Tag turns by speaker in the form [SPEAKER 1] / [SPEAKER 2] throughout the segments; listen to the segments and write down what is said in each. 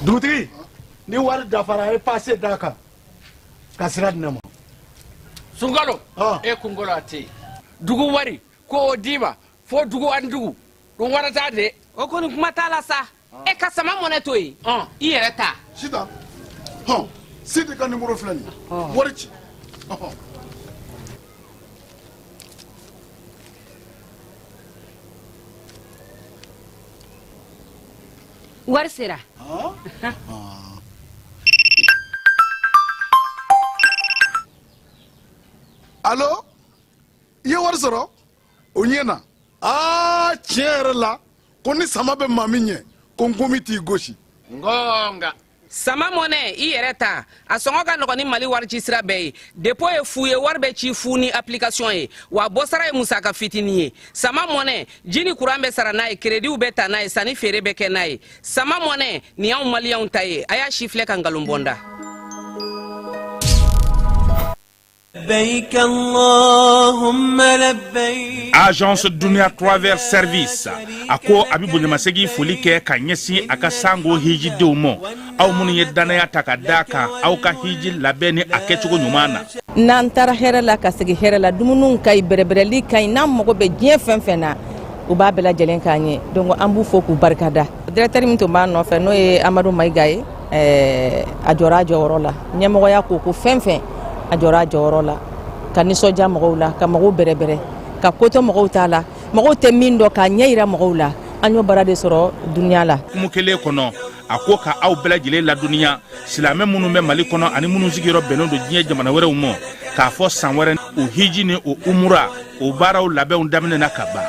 [SPEAKER 1] Dugutigi, ni wari dafara, a ye pase d'a kan ka sira di ne ma.
[SPEAKER 2] Sunkalo e kunkolo a tɛ yen. Dugu wari ko o d'i ma fo dugu ani dugu ɗum warata de.
[SPEAKER 3] O kɔni, kuma t'a la sa. E ka sama mɔnɛ to yen, i yɛrɛ ta.
[SPEAKER 4] Sitan, hɔn, Sidi ka nimoro filɛ nin ye, wari ci. Ɔhɔn.
[SPEAKER 3] Wari sera.
[SPEAKER 4] Alo, i ye wari sɔrɔ o ɲɛ na. Aa, tiɲɛ yɛrɛ la, ko ni sama bɛ maa min ɲɛ, ko nkomi t'i gosi.
[SPEAKER 2] Ngonga.
[SPEAKER 3] Sama mɔnɛ, i yɛrɛ ta, a sɔngɔ ka nɔgɔn ni Mali wari ci sira bɛɛ ye. Dépôt ye fu ye, wari bɛ ci fu ni application ye, wa bɔsara ye musaka fitinin ye. Sama mɔnɛ, ji ni kuran bɛ sara n'a ye, créditw bɛ ta n'a ye, sanni feere bɛ kɛ n'a ye. Sama mɔnɛ nin y'anw Maliyɛnw ta ye. A y'a si filɛ ka nkalon bɔnda.
[SPEAKER 5] لبيك اللهم لبيك.
[SPEAKER 6] Agence Dunia Travel Service a ko a bɛ bonyamasegin foli kɛ ka ɲɛsin a ka sango hijidenw ma, aw minnu ye dannaya ta ka da kan aw ka hiji labɛn ni a kɛcogo ɲuman na.
[SPEAKER 7] N'an taara hɛrɛ la ka segin hɛrɛ la, dumuniw ka ɲi, bɛrɛbɛrɛli ka ɲi, n'an mago bɛ diɲɛ fɛn fɛn na, u b'a bɛɛ lajɛlen k'an ye. Donc an b'u fo k'u barikada. Directeur min tun b'an nɔfɛ, n'o ye Amadu Mayiga ye, a jɔra a jɔyɔrɔ la. Ɲɛmɔgɔya ko ko fɛn fɛn, a jɔra a jɔyɔrɔ la ka nisɔndiya mɔgɔw la, ka mɔgɔw bɛrɛbɛrɛ, ka kotɔ mɔgɔw t'a la, mɔgɔw tɛ min dɔn, k'a ɲɛ yira mɔgɔw la. An y'o baara de sɔrɔ dunuya la.
[SPEAKER 6] Kumu kelen kɔnɔ, a ko ka aw bɛɛ lajɛlen ladɔnniya, silamɛ minnu bɛ Mali kɔnɔ ani minnu sigiyɔrɔ bɛnnen don diɲɛ jamana wɛrɛw ma, k'a fɔ san wɛrɛ o hiji ni o umura o baaraw labɛnw daminɛna ka ban.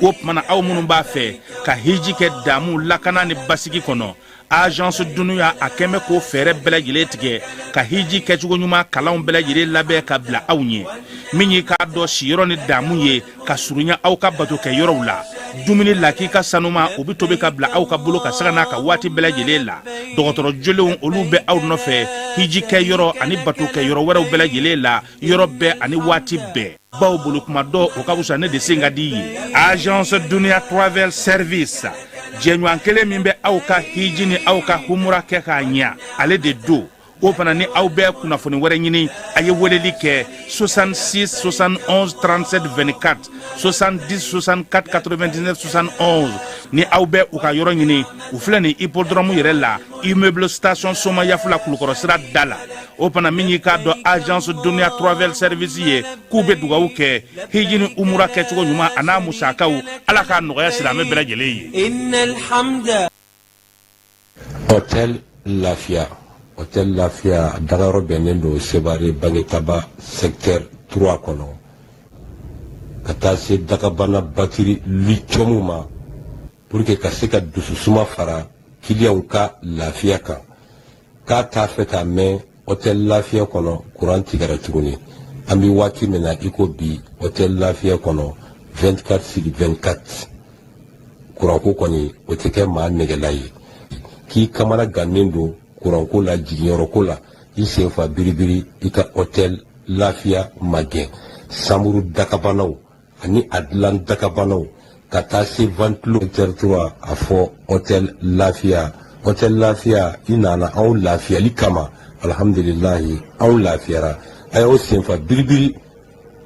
[SPEAKER 6] O tuma na, aw minnu b'a fɛ ka hiji kɛ damu, lakana ni basigi kɔnɔ, Agence Dunuya a kɛn bɛ k'o fɛɛrɛ bɛɛ lajɛlen tigɛ ka hiji kɛcogo ɲuman kalanw bɛɛ lajɛlen labɛn ka bila aw ɲɛ. Min y'i k'a dɔn siyɔrɔ ni damu ye ka surunya aw ka bato kɛ yɔrɔw la, dumuni lakika sanuma, o bɛ tobi ka bila aw ka bolo ka sanga n'a ka waati bɛɛ lajɛlen la. Dɔgɔtɔrɔ jolenw, olu bɛ aw nɔfɛ hiji kɛ yɔrɔ ani bato kɛ yɔrɔ wɛrɛw bɛɛ lajɛlen la, yɔrɔ bɛɛ ani waati bɛɛ. Baw bolo kuma dɔ, o ka fisa ne de sen ka di ye. Agence Dunia Travel Service, jɛɲɔgɔn kelen min bɛ aw ka hiji ni aw ka humura kɛ k'a ɲa, ale de don. O fana ni aw bɛ kunnafoni wɛrɛ ɲini, a ye weleli kɛ 66 71 37 24, 70 64 99 71. Ni aw bɛ u ka yɔrɔ ɲini, u filɛ nin hippodrome yɛrɛ la, immeuble station Somayafula, Kulukɔrɔ sira da la. O fana, min y'i k'a dɔn Agence Dunia Travel Service ye, k'u bɛ dugawu kɛ hiji ni umura kɛcogo ɲuman a n'a musakaw, Ala k'a nɔgɔya silamɛ bɛɛ lajɛlen ye.
[SPEAKER 5] إن الحمد.
[SPEAKER 8] Hôtel Lafiya, Hôtel Lafiya dagayɔrɔ bɛnnen don Sebare Bangetaba secteur 3 kɔnɔ, ka taa se dagabana batiri lithium ma, pour que ka se ka dususuma fara kiliyanw ka lafiya kan. K'a t'a fɛ k'a mɛn Hôtel Lafiya kɔnɔ kuran tigɛra tuguni. An bɛ waati min na i ko bi, Hôtel Lafiya kɔnɔ, 24 sur 24, kuranko kɔni o tɛ kɛ maa nɛgɛla ye. K'i kamana gannen don kuranko la, jiginyɔrɔko la, i sen fa biribiri, i ka Hôtel Lafiya magɛn. Samuru dakabanaw ani a dilan dakabanaw ka taa se ventilo territoire, a fɔ Hôtel Lafiya. Hôtel Lafiya, i nana anw lafiyali kama, alhamdulilahi, anw lafiyara. A y'aw senfa biribiri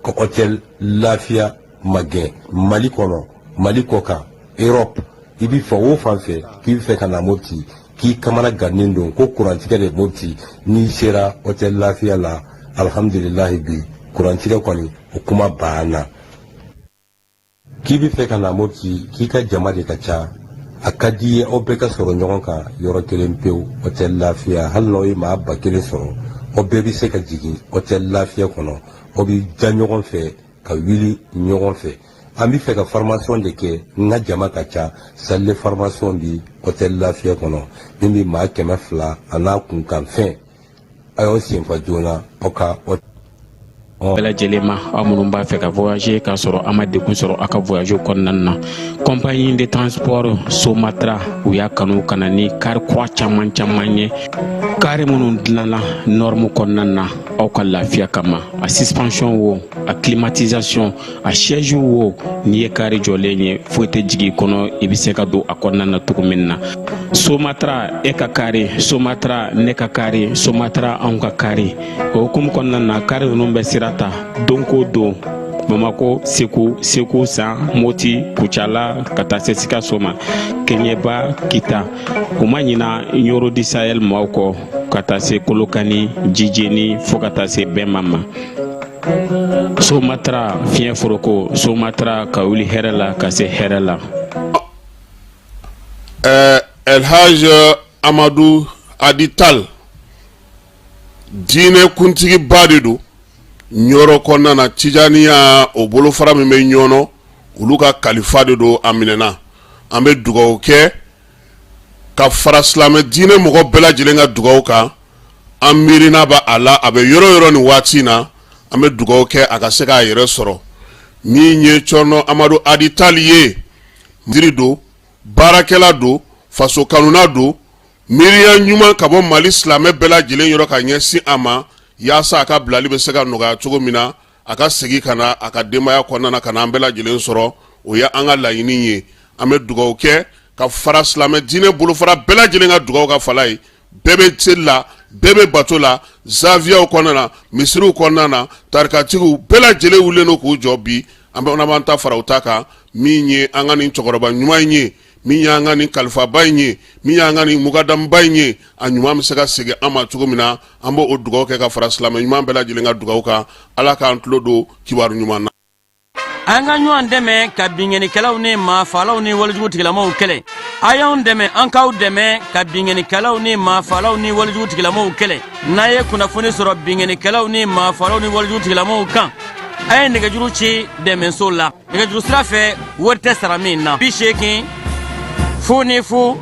[SPEAKER 8] ka Hôtel Lafiya magɛn. Mali kɔnɔ, Mali kɔ kan, Europe, i bi fɛ o fan fɛ k'i bɛ fɛ ka na Mopti, k'i kamana gannen don ko kurantigɛ de Mopti, n'i sera Hôtel Lafiya la, alhamdulilahi, bi kurantigɛ kɔni o kuma banna. K'i bɛ fɛ ka na Mopti, k'i ka jama de ka ca, a ka di i ye aw bɛɛ ka sɔrɔ ɲɔgɔn kan yɔrɔ kelen pewu, Hôtel Lafiya, hali n'aw ye maa 1000 sɔrɔ, aw bɛɛ bɛ se ka jigin Hôtel Lafiya kɔnɔ, aw bɛ ja ɲɔgɔn fɛ ka wuli ɲɔgɔn fɛ. An bɛ fɛ ka formation de kɛ, n ka jama ka ca, salle de formation bi Hôtel Lafiya kɔnɔ min bɛ maa 200 a n'a kunkanfɛn. A y'aw senfa joona aw ka
[SPEAKER 9] Bɛɛ lajɛlen ma, aw minnu b'a fɛ ka voyager k'a sɔrɔ a ma degun sɔrɔ aw ka voyage kɔnɔna na, compagnie de transport Somatra, u y'a kanu ka na ni car kura caman caman ye, car minnu dilanna norme kɔnɔna na aw ka lafiya kama. A suspension wo, a climatisation, a siège wo, n'i ye car jɔlen ye, foyi tɛ jigin i kɔnɔ, i bɛ se ka don a kɔnɔna na cogo min na. Somatra, e ka car, Somatra, ne ka car, Somatra, anw ka car. O hukumu kɔnɔna na, car ninnu bɛ sira ta don ko don Bamako, Segu, Segu San, Moti, Kucala, ka taa se Sikaso ma, Keɲeba, Kita. U ma ɲina Ɲoro du Sahel maaw kɔ, ka taa se Kolokani, Jijeni, fo ka taa se Bɛnma ma. Somatra, fiɲɛ foroko Somatra, ka wuli hɛrɛ la ka se hɛrɛ la.
[SPEAKER 10] Elhaj Amadu Adi Tal, diinɛ kuntigiba de don Ɲɔrɔ kɔnɔna na. Tijaniya, o bolofara min bɛ Ɲɔnɔ, olu ka kalifa de don. A minɛna. An bɛ dugawu kɛ ka fara silamɛ diinɛ mɔgɔ bɛɛ lajɛlen ka dugawu kan. An miirina bɛ a la, a bɛ yɔrɔ yɔrɔ nin waati in na. An bɛ dugawu kɛ a ka se k'a yɛrɛ sɔrɔ. Min ye Cɔrɔnɔ Amadu Adi Tal ye, jiri don, baarakɛla don, faso kanuna don. Miiriya ɲuman ka bɔ Mali silamɛ bɛɛ lajɛlen yɔrɔ ka ɲɛsin a ma, yaasa a ka bilali bɛ se ka nɔgɔya cogo min na, a ka segin ka na a ka denbaya kɔnɔna na, ka na an bɛɛ lajɛlen sɔrɔ. O ye an ka laɲini ye. An bɛ dugawu kɛ ka fara silamɛ diinɛ bolofara bɛɛ lajɛlen ka dugawu ka fala ye. Bɛɛ bɛ seli la, bɛɛ bɛ bato la, zawiyaw kɔnɔna na, misiriw kɔnɔna na, tarikatigiw bɛɛ lajɛlen wulilen don k'u jɔ bi. An bɛ b'an ta fara u ta kan. Min ye an ka nin cɛkɔrɔba ɲuman in ye, min y'an ka nin kalifaba in ye, min y'an ka nin mukadamuba in ye, a ɲuman bɛ se ka segin an ma cogo min na, an b'o o dugawu kɛ ka fara silamɛ ɲuman bɛɛ lajɛlen ka dugawu kan. Ala k'an tulo don kibaru ɲuman na.
[SPEAKER 11] An ka ɲɔgɔn dɛmɛ ka binkannikɛlaw ni maafalaw ni walejugu tigilamaw kɛlɛ. A y'anw dɛmɛ, an k'aw dɛmɛ ka binkannikɛlaw ni maafalaw ni walejugu tigilamaw kɛlɛ. N'a ye kunnafoni sɔrɔ binkannikɛlaw ni maafalaw ni walejugu tigilamaw kan, a ye nɛgɛjuru ci dɛmɛso la nɛgɛjuru sira fɛ, wari tɛ sara min na: 80 00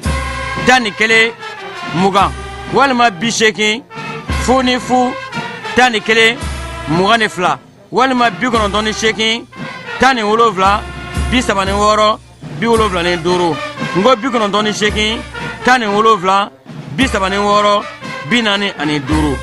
[SPEAKER 11] 11 20, walima 80 00 11 22, walima 98 17 36 75. N ko 98 17 36 45.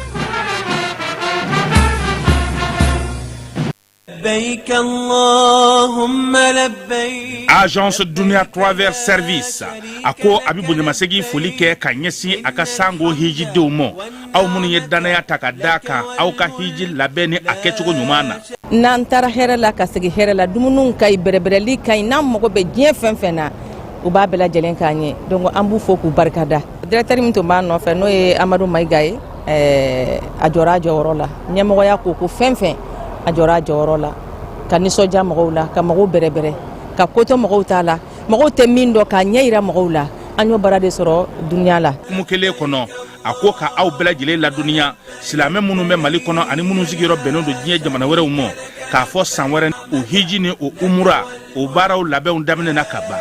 [SPEAKER 5] لبيك اللهم لبيك.
[SPEAKER 6] Agence Dunia Travel Service, a ko a bɛ bonyamasegin foli kɛ ka ɲɛsin a ka sango hijidenw ma, aw minnu ye dannaya ta ka da kan aw ka hiji labɛn ni a kɛcogo ɲuman na.
[SPEAKER 7] N'an taara hɛrɛ la ka segin hɛrɛ la, dumuniw ka ɲi, bɛrɛbɛrɛli ka ɲi. N'an mago bɛ diɲɛ fɛn fɛn na, u b'a bɛɛ lajɛlen k'an ye. Donc an b'u fo k'u barikada. Directeur min tun b'an nɔfɛ, n'o ye Amadu Mayiga ye, a jɔra a jɔyɔrɔ la. Ɲɛmɔgɔya ko ko fɛn fɛn, a jɔra a jɔyɔrɔ la ka nisɔndiya mɔgɔw la, ka mɔgɔw bɛrɛbɛrɛ, ka kotɔ mɔgɔw t'a la, mɔgɔw tɛ min dɔn, k'a ɲɛ yira mɔgɔw la. An y'o baara de sɔrɔ dunuya la.
[SPEAKER 6] Hukumu kelen kɔnɔ, a ko ka aw bɛɛ lajɛlen ladɔnniya, silamɛ minnu bɛ Mali kɔnɔ ani minnu sigiyɔrɔ bɛnnen don diɲɛ jamana wɛrɛw ma, k'a fɔ san wɛrɛ o hiji ni o umura, o baaraw labɛnw daminɛna ka ban.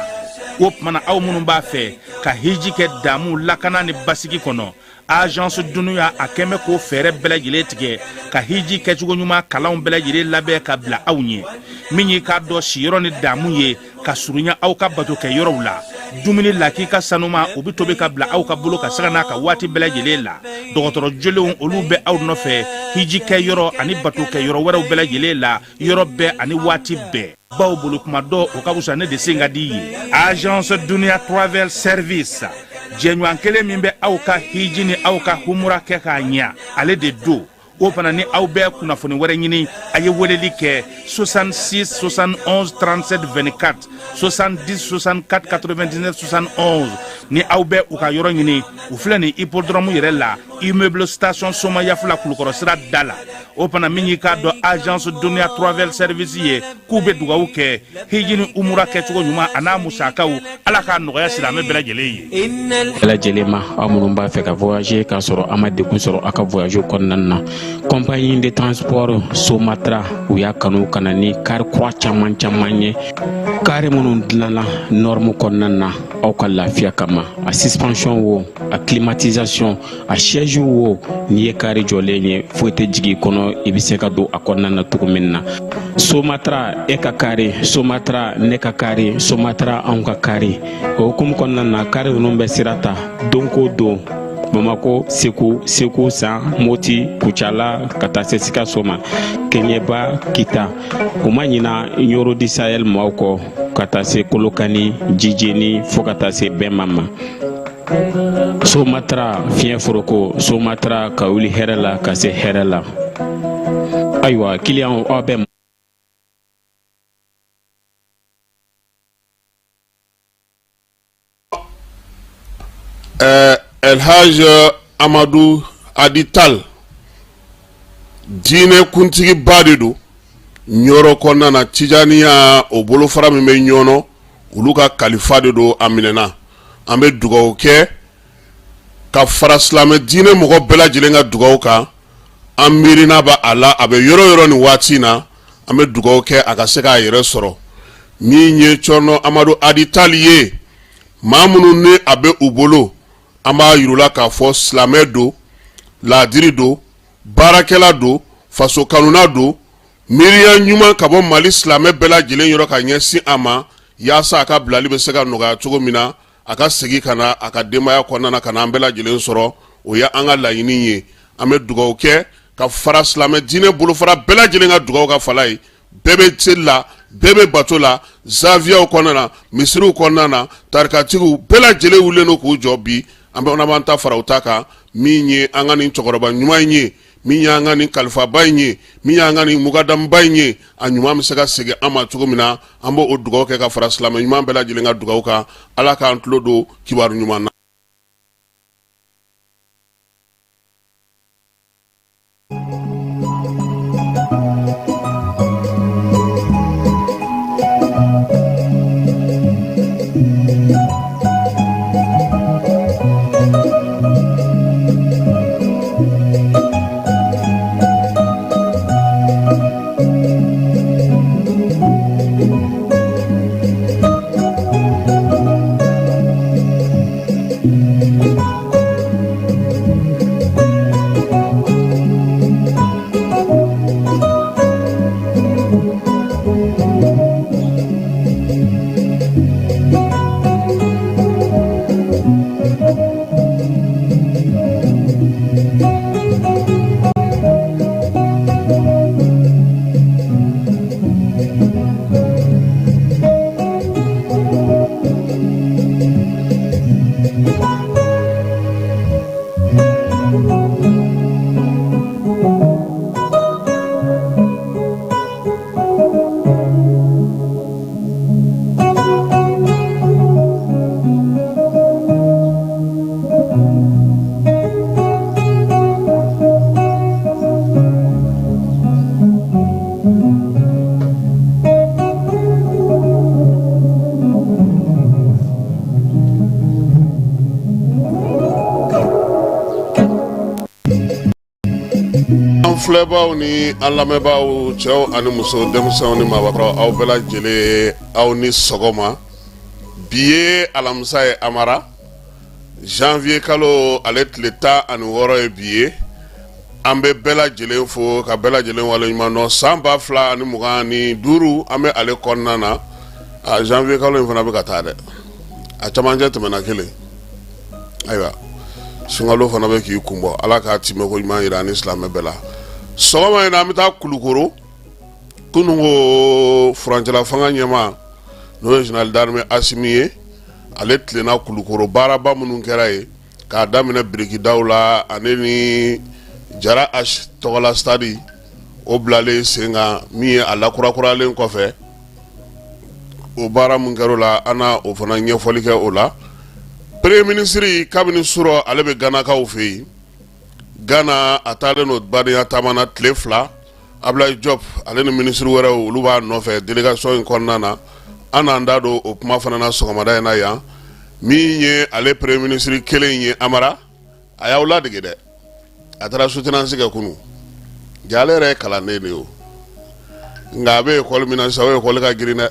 [SPEAKER 6] O tuma na, aw minnu b'a fɛ ka hiji kɛ damu, lakana ni basigi kɔnɔ, Agence Dunuya, a kɛn bɛ k'o fɛɛrɛ bɛɛ lajɛlen tigɛ ka hiji kɛcogo ɲuman kalanw bɛɛ lajɛlen labɛn ka bila aw ɲɛ. Min y'i k'a dɔn siyɔrɔ ni damu ye ka surunya aw ka bato kɛ yɔrɔw la, dumuni lakika sanuma, o bɛ tobi ka bila aw ka bolo ka sanga n'a ka waati bɛɛ lajɛlen la. Dɔgɔtɔrɔ jolenw, olu bɛ aw nɔfɛ hiji kɛ yɔrɔ ani bato kɛ yɔrɔ wɛrɛw bɛɛ lajɛlen la, yɔrɔ bɛɛ ani waati bɛɛ. Baw bolo kuma dɔ, o ka fisa ne de sen ka di ye. Agence Dunia Travel Service, jɛɲɔgɔn kelen min bɛ aw ka hiji ni aw ka humura kɛ k'a ɲa, ale de don. O fana ni aw bɛ kunnafoni wɛrɛ ɲini, a ye weleli kɛ 66 71 37 24, 70 64 99 71. Ni aw bɛ u ka yɔrɔ ɲini, u filɛ nin hippodrome yɛrɛ la, immeuble station Somayafila, Kulukɔrɔ sira da la. O fana, min y'i k'a dɔn Agence Dunia Travel Service ye, k'u bɛ dugawu kɛ hiji ni umura kɛcogo ɲuman a n'a musakaw, Ala k'a nɔgɔya silamɛ bɛɛ lajɛlen ye.
[SPEAKER 9] Bɛɛ lajɛlen ma, aw minnu b'a fɛ ka voyager k'a sɔrɔ a ma degun sɔrɔ aw ka voyage kɔnɔna na, compagnie de transport Somatra, u y'a kanu ka na ni car kura caman caman ye, car Kari minnu dilanna norme kɔnɔna na aw ka lafiya kama, a suspension wo, a climatisation, a siège wo, n'i ye kari jɔlen ye, foyi tɛ jigin i kɔnɔ, i bɛ se ka don a kɔnɔna na cogo min na. Somatra e ka kari, Somatra ne ka kari, Somatra anw ka kari. O hukumu kɔnɔna na, kari ninnu bɛ sira ta don ko don Bamako, Segu, Segu San, Moti, Kucala, ka taa se Sikaso ma, Keɲeba, Kita. U ma ɲina Ɲoro di Sahel maaw kɔ, ka taa se Kolokani, Jijeni, fo ka taa se Bɛma ma. Somatra fiɲɛ foroko, Somatra ka wuli hɛrɛ la ka se hɛrɛ la. Ayiwa, kiliyanw, aw bɛ
[SPEAKER 10] Elhaj Amadu Adi Tal, diinɛ kuntigiba de don Ɲɔrɔ kɔnɔna na. Tijaniya o bolofara min bɛ Ɲɔnɔ, olu ka kalifa de don, a minɛna. An bɛ dugawu kɛ ka fara silamɛ diinɛ mɔgɔ bɛɛ lajɛlen ka dugawu kan. An miirina bɛ a la, a bɛ yɔrɔ yɔrɔ nin waati in na, an bɛ dugawu kɛ a ka se k'a yɛrɛ sɔrɔ. Min ye Cɔrɔnɔ Amadu Adi Tal ye, maa minnu ni a bɛ u bolo, an b'a yir'u la k'a fɔ silamɛ don, laadiri don, baarakɛla don, faso kanuna don. Miiriya ɲuman ka bɔ Mali silamɛ bɛɛ lajɛlen yɔrɔ ka ɲɛsin a ma, yaasa a ka bilali bɛ se ka nɔgɔya cogo min na, a ka segin ka na a ka denbaya kɔnɔna na, ka na an bɛɛ lajɛlen sɔrɔ. O ye an ka laɲini ye. An bɛ dugawu kɛ ka fara silamɛ diinɛ bolofara bɛɛ lajɛlen ka dugawu kan. Fala ye, bɛɛ bɛ seli la, bɛɛ bɛ bato la, zawiyaw kɔnɔna na, misiriw kɔnɔna na, tarikatigiw bɛɛ lajɛlen wulilen don k'u jɔ bi. An bɛ b'an ta fara u ta kan. Min ye an ka nin cɛkɔrɔba ɲuman in ye, min y'an ka nin kalifaba in ye, min y'an ka nin mukadamuba in ye, a ɲuman bɛ se ka segin an ma cogo min na, an b'o dugawu kɛ ka fara silamɛ ɲuman bɛɛ lajɛlen ka dugawu kan. Ala k'an tulo don kibaru ɲuman na. An filɛbaaw ni an lamɛnbaaw, cɛw ani muso, denmisɛnw ni maabakɔrɔ, aw bɛɛ lajɛlen, aw ni sɔgɔma. Bi ye alamisa ye, Amara, janvier kalo ale tile 16 ye bi ye. An bɛ bɛɛ lajɛlen fo ka bɛɛ lajɛlen waleɲuman dɔn. San 2025, an bɛ ale kɔnɔna na. A janvier kalo in fana bɛ ka taa dɛ, a camancɛ tɛmɛna kelen. Ayiwa, sunkalo fana bɛ k'i kun bɔ. Ala k'a tɛmɛko ɲuman jira an ni silamɛ bɛɛ la. Sɔgɔma in na, an bɛ taa Kulukoro. Kunun ko furancɛla fanga ɲɛmaa, n'o ye général d'armée Asimi ye, ale tilenna Kulukoro. Baaraba minnu kɛra yen, k'a daminɛ birikidaw la ani ni Jara H tɔgɔla stade o bilalen sen kan, min ye a lakurakuralen kɔfɛ, o baara min kɛra o la, an na o fana ɲɛfɔli kɛ o la. Premier ministre, kabini surɔ ale bɛ Ganakaw fɛ yen, Gana, a taalen don badenya taama na tile 2. Ablaye Diop ale ni minisiri wɛrɛw, olu b'a nɔfɛ délégation in kɔnɔna na. An n'an da don o kuma fana na sɔgɔmada in na yan. Min ye ale premier ministre kelen ye, Amara, a y'aw ladege dɛ, a taara soutenance kɛ kunun. Ja, ale yɛrɛ ye kalanden de ye o, nka a bɛ école min na sisan, o école ka girin dɛ.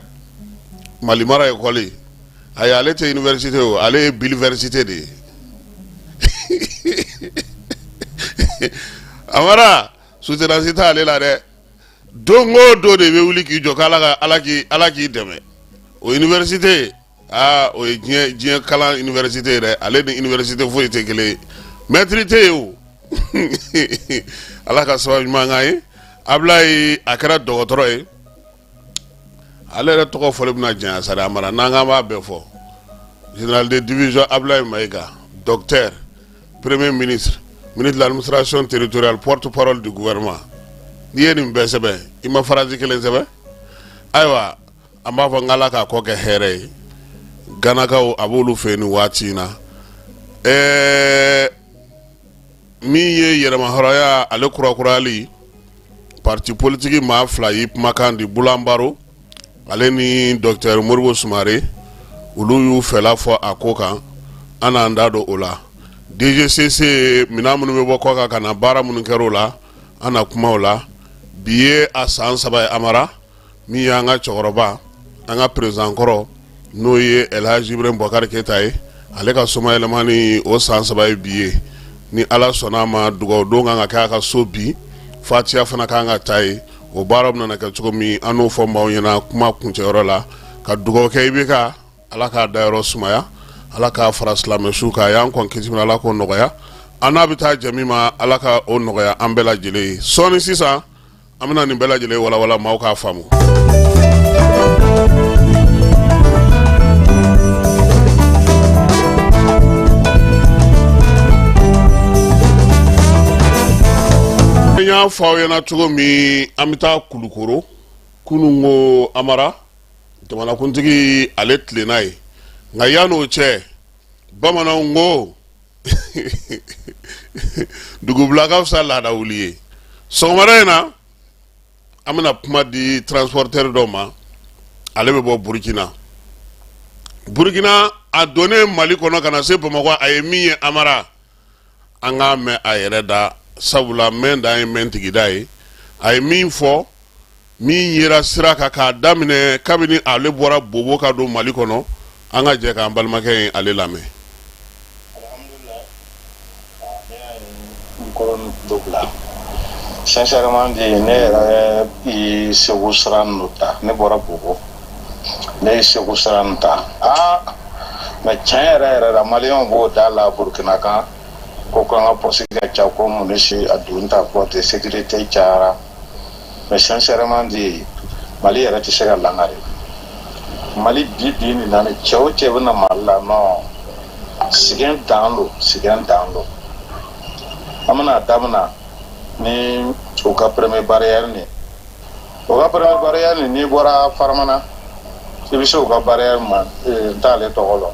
[SPEAKER 10] Mali mara ekɔli ayi ale tɛ université o ale ye biliversité de ye Amara soutenance t'ale la dɛ don o don de bɛ wuli k'i jɔ k'ala ka ala k'i ala k'i dɛmɛ o université aa o ye diɲɛ diɲɛ kalan université ye dɛ ale ni université foyi tɛ kelen ye mɛtiri tɛ yen o ala ka sababu ɲuman k'an ye Abulayi a kɛra dɔgɔtɔrɔ ye ale yɛrɛ tɔgɔ fɔli bɛna janya sa dɛ Amara n'an k'an b'a bɛɛ fɔ général de division Abulayi Mayiga docteur premier ministre ministre de l'administration territoriale porte-parole du gouvernement n'i ye nin bɛɛ sɛbɛn i ma phrase kelen sɛbɛn ayiwa an b'a fɔ n k'ala k'a kɔ kɛ hɛrɛ ye ganakaw a b'olu fɛ yen nin waati in na ɛɛ min ye yɛrɛmahɔrɔnya ale kurakurayali parti politiki maa fila y'i kumakan di Bulan Baro ale ni docteur Modibo Sumare olu y'u fɛla fɔ a ko kan an n'an da don o la DGCC minɛn minnu bɛ bɔ kɔkan ka na baara minnu kɛra o la an na kuma o la bi ye a san 3 ye Amara min y'an ka cɛkɔrɔba an ka président kɔrɔ n'o ye Elhaji Ibrahim Boubacar Keita ye ale ka somayɛlɛmani o san 3 ye bi ye ni Ala sɔnna a ma dugawu don kan ka kɛ a ka so bi fatiya fana kan ka ta ye o baara bɛna kɛ cogo min an n'o fɔ maaw ɲɛna kuma kuncɛyɔrɔ la ka dugawu kɛ IBK Ala k'a dayɔrɔ sumaya Ala k'a fara silamɛsu kan a y'an kɔn kisi min Ala k'o nɔgɔya an n'a bɛ taa jɛ min ma Ala ka o nɔgɔya an bɛɛ lajɛlen ye sɔɔni sisan an bɛna nin bɛɛ lajɛlen walawala maaw k'a faamu n y'a fɔ aw ɲɛna cogo min an bɛ taa Kulukoro kunun ko Amara jamanakuntigi ale tilenna yen nka yann'o cɛ bamananw ko dugubila ka fisa laada wuli ye sɔgɔmada in na an bɛna kuma di transporteur dɔ ma ale bɛ bɔ Burukina Burukina a donnen Mali kɔnɔ ka na se Bamakɔ a ye min ye Amara an k'a mɛn a yɛrɛ da sabula mɛn dan ye mɛn tigida ye a ye min fɔ min yera sira kan k'a daminɛ kabini ale bɔra Bobo ka don Mali kɔnɔ an ka jɛ k'an balimakɛ in ale lamɛn.
[SPEAKER 12] Sincèrement dit ne yɛrɛ ye Segu sira ninnu ta ne bɔra Bobo ne ye Segu sira ninnu ta aa mais tiɲɛ yɛrɛ yɛrɛ la maliyɛnw b'o da la Burukina kan ko k'an ka pɔsi ka ca ko mun si a don ta bɔ ten sécurité cayara mais sincèrement dit Mali yɛrɛ tɛ se ka langari Mali bi bi nin na ni cɛ o cɛ bɛ na Mali la non sɛgɛn dan don sɛgɛn dan don an bɛna daminɛ ni u ka premier barrière nin o ka premier barrière nin n'i bɔra Faramana i bɛ se u ka barrière ma n t'ale tɔgɔ lɔn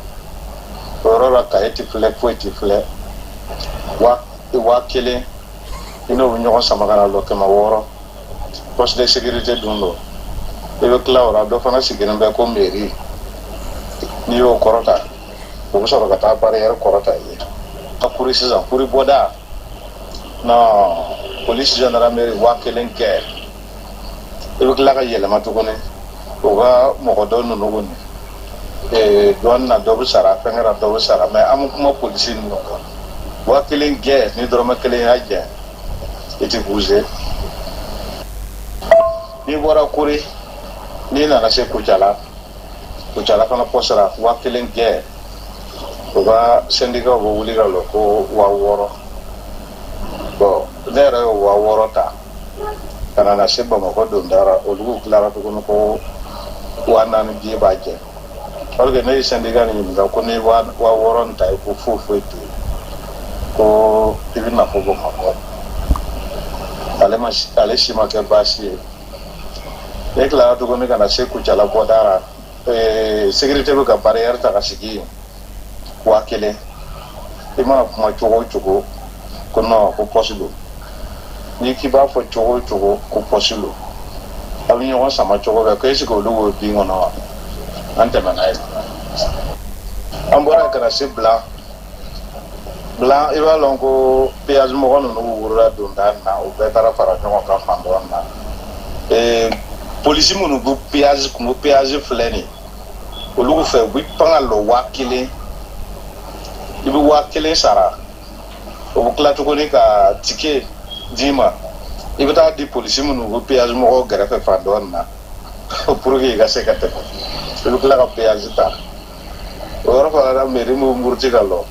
[SPEAKER 12] o yɔrɔ la kaye tɛ filɛ foyi tɛ filɛ 1000 i n'o bɛ ɲɔgɔn sama ka na lɔ 600 poste de sécurité dun don i bɛ tila o la dɔ fana sigilen bɛ ko mairie n'i y'o kɔrɔta o bɛ sɔrɔ ka taa barrière kɔrɔta i ye ka kuri sisan kuri bɔda non police gendarmerie 1000 kɛ i bɛ tila ka yɛlɛma tuguni u ka mɔgɔ dɔ ninnu kɔni douane na dɔ bɛ sara fɛn kɛra dɔ bɛ sara mais an bɛ kuma polisi ninnu kan 1000 gɛn ni dɔrɔmɛ kelen y'a jɛ i tɛ bouger n'i bɔra kuri n'i nana se kucala kucala fana poste la 1000 gɛn u ka syndicat bɛ wuli ka lɔ ko 6000 bon ne yɛrɛ ye 6000 ta ka na se bamakɔ donda ra olu tilara tuguni ko 4000 biye b'a jɛ parce que ne ye syndicat nin ɲininka ko ni 6000 nin ta ye ko foyi foyi tɛ yen ko i bɛ na fo bamakɔ ale ma ale si ma kɛ baasi ye ne tilara tuguni ka na se kucala bɔda la sécurité bɛ ka barrière ta ka sigi yen 1000 i mana kuma cogo o cogo ko non ko poste don n'i k'i b'a fɔ cogo o cogo ko poste don a bɛ ɲɔgɔn sama cogo bɛɛ ko est ce que olu b'o bin kɔnɔ wa an tɛmɛna ye an bɔra ka na se Bla Bla i b'a lɔn ko péage mɔgɔ ninnu wurula donda na u bɛɛ taara fara ɲɔgɔn kan fan dɔ na polisi minnu bɛ péage kun bɛ péage filɛ nin ye Olu fɛ, u bɛ pan ka lɔ 1000. I bɛ 1000 sara, o bɛ tila tuguni ka ticket d'i ma. I bɛ taa di polisi minnu bɛ péage mɔgɔw gɛrɛfɛ fan dɔ nin na pour que i ka se ka tɛmɛ. I bɛ tila ka péage ta. O yɔrɔ fana na, mairie bɛ muruti ka lɔ,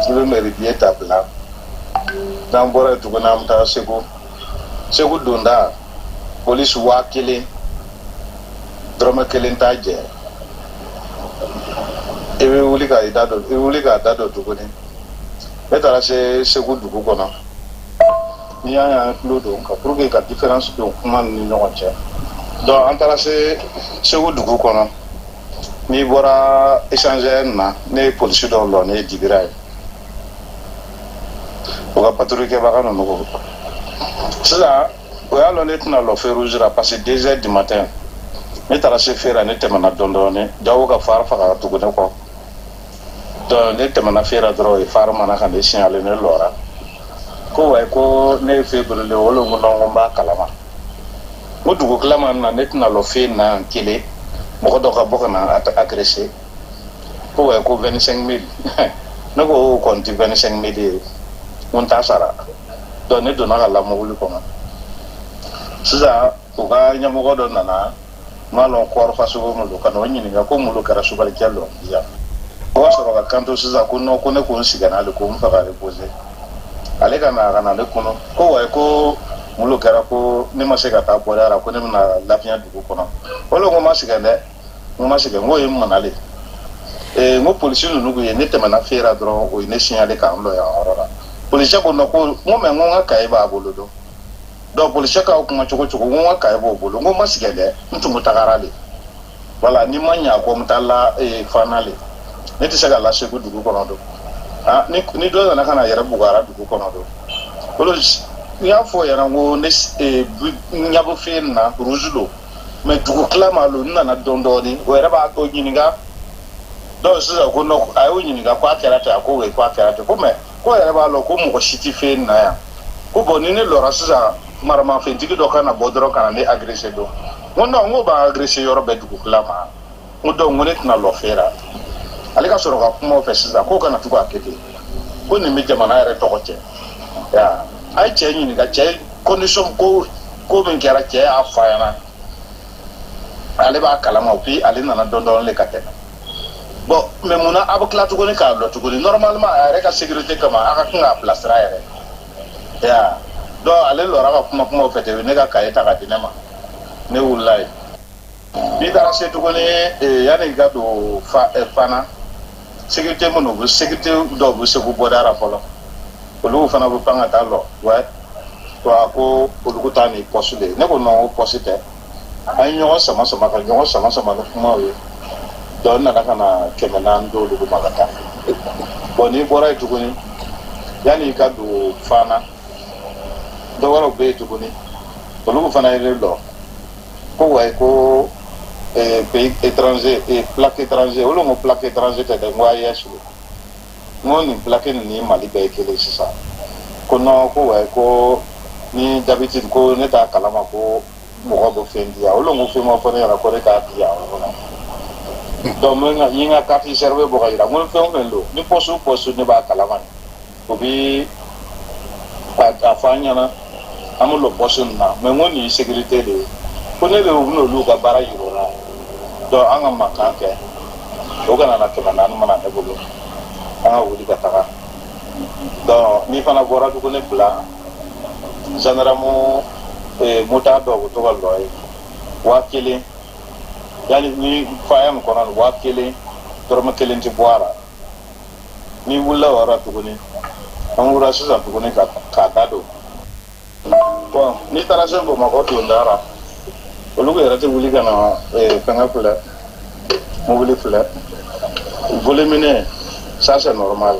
[SPEAKER 12] i bɛ mairie billet ta bila. N'an bɔra yen tuguni, an bɛ taa Segu. Segu donda, polisi 1000, dɔrɔmɛ kelen t'a jɛ. I bɛ wuli ka i da don, i bɛ wuli k'a da don tuguni. Ne taara se Segu dugu kɔnɔ. N'i y'a y'an tulo don ka pour que ka différence don kuma ni ɲɔgɔn cɛ. Donc an taara se Segu dugu kɔnɔ. N'i bɔra échangeur na, ne ye polisi dɔw lɔ, ne ye dibira ye, o ka patrouille kɛbaga ninnu ko sisan, o y'a lɔn ne tɛna lɔ feu rouge la, parce que 2 heures du matin, ne taara se feu la. Ne tɛmɛna dɔɔni dɔɔni, jago ka phare faga ka tugu ne kɔ. Donc ne tɛmɛna feu la dɔrɔn, o ye phare mana ka ne signaler. Ne lɔra ko wayi, ko ne ye feu brûlé. O le ko non, ko n b'a kalama. N ko dugu tilama na, ne tɛna lɔ feu na kelen, mɔgɔ dɔ ka bɔ ka na agressé. Ko wayi, ko 25 000. Ne ko o kɔni tɛ 25 000 ye, n ko n t'a sara. Donc ne donna ka la mobili kɔnɔ. Sisan u ka ɲɛmɔgɔ dɔ nana, n m'a lɔn kɔɔri fasugu min don, ka n'o ɲininka ko mun kɛra subalikɛ lɔ yan. O ka sɔrɔ ka kanto sisan ko non, ko ne ko n sɛgɛnna ale, ko n fɛ ka reposer. Ale ka na ka na ne kɔnɔ ko wayi, ko mun kɛra, ko ne ma se ka taa bɔda la, ko ne bɛna lafiya dugu kɔnɔ. O le ko n ma sɛgɛn dɛ, n ma sɛgɛn, n k'o ye n manale. N ko polisi ninnu ko ye ne tɛmɛna feu la dɔrɔn, o ye ne signaler k'an lɔ yan yɔrɔ la. Polisɛ ko non, ko n ko mais n ko n ka kaye b'a bolo dɔn. Donc polisɛ k'aw kuma cogo cogo, n ko n ka kaye b'o bolo. N ko n ma sɛgɛn dɛ, n tun tagara de. Voilà, ni ma ɲa kɔ, n bɛ taa la fana le. Ne tɛ se ka la Segu dugu kɔnɔ don. Ah, ni dɔ nana ka na yɛrɛ bugara dugu kɔnɔ don. Olu n y'a fɔ yɛrɛ, n ko ne ɲɛ bɛ fɛn na, rouge don, mais dugu tila ma lo. N nana dɔɔni dɔɔni, o yɛrɛ b'a o ɲininka. Donc sisan ko non, a y'o ɲininka ko a kɛra ten. A ko oui, ko a kɛra ten. Ko mais ko yɛrɛ b'a lɔn ko mɔgɔ si tɛ fɛn na yan. Ko bon, ni ne lɔra sisan, maramafɛntigi dɔ kana bɔ dɔrɔn ka na ne agressé don. N ko non, n ko b'a agressé yɔrɔ bɛɛ dugu tila ma. N ko donc n ko ne tɛna lɔ fɛ la. Ale ka sɔrɔ ka kuma o fɛ sisan k'o kana to k'a kɛ ten, ko nin bɛ jamana yɛrɛ tɔgɔ cɛ ya. A ye cɛ ɲininka, cɛ condition ko ko min kɛra, cɛ y'a fɔ a ɲɛna, ale b'a kalama. Puis ale nana dɔɔni dɔɔni le ka tɛmɛ. Bon, mais munna a bɛ tila tuguni k'a lɔ tuguni? Normalement, a yɛrɛ ka sécurité kama, a ka kan k'a bilasira yɛrɛ ya. Donc ale lɔra ka kuma kumaw fɛ ten, ne ka kaye ta ka di ne ma, ne wulila yen. N'i taara se tuguni, yanni i ka don fa fana, sécurité minnu bɛ, sécurité dɔw bɛ Segu bɔda la fɔlɔ, olu fana bɛ pan ka taa lɔ wa wa ko olu ko taa nin poste de ye. Ne ko non, ko poste tɛ. An ye ɲɔgɔn sama sama ka ɲɔgɔn sama sama ni kumaw ye. Donc n nana ka na 400 d'olu ma ka taa. Bon, n'i bɔra yen tuguni, yanni i ka don fana, dɔ wɛrɛw bɛ yen tuguni, olu fana ye ne lɔ ko wayi, ko pays étranger, plaque étranger. Olu ko plaque étranger tɛ dɛ. N ko AES don. N ko nin plaque nin ni Mali bɛɛ ye kelen sisan. Ko non, ko wayi, ko ni d'habitude, ko ne t'a kalama ko mɔgɔ bɛ fɛn di yan. Olu ko fɛn ma fɔ ne ɲɛna ko ne k'a di yan yɔrɔ la. Donc n ye n ka carte CRB bɔ ka yira. N ko fɛn o fɛn don, ni poste o poste, ne b'a kalama, o bi a fɔ an ɲɛna, an bɛ lɔ poste nin na. Mais n ko nin ye sécurité de ye, ko ne de bɛ n'olu ka baara yira o la. Donc an ka mankan kɛ, o kana na 400 mana ne bolo, an ka wuli ka taga. Donc n'i fana bɔra tuguni, bila gendarme motard dɔw bɛ to ka lɔ ye, 1000. Yanni ni faya nin kɔnɔ, 1000, dɔrɔmɛ kelen tɛ bɔ a la. N'i wulila o yɔrɔ tuguni, an wulila sisan tuguni ka k'a da don. Bon, n'i taara se Bamakɔ donda la, olu yɛrɛ tɛ wuli ka na fɛngɛ filɛ, mobili filɛ, volumineux, ça c'est normal,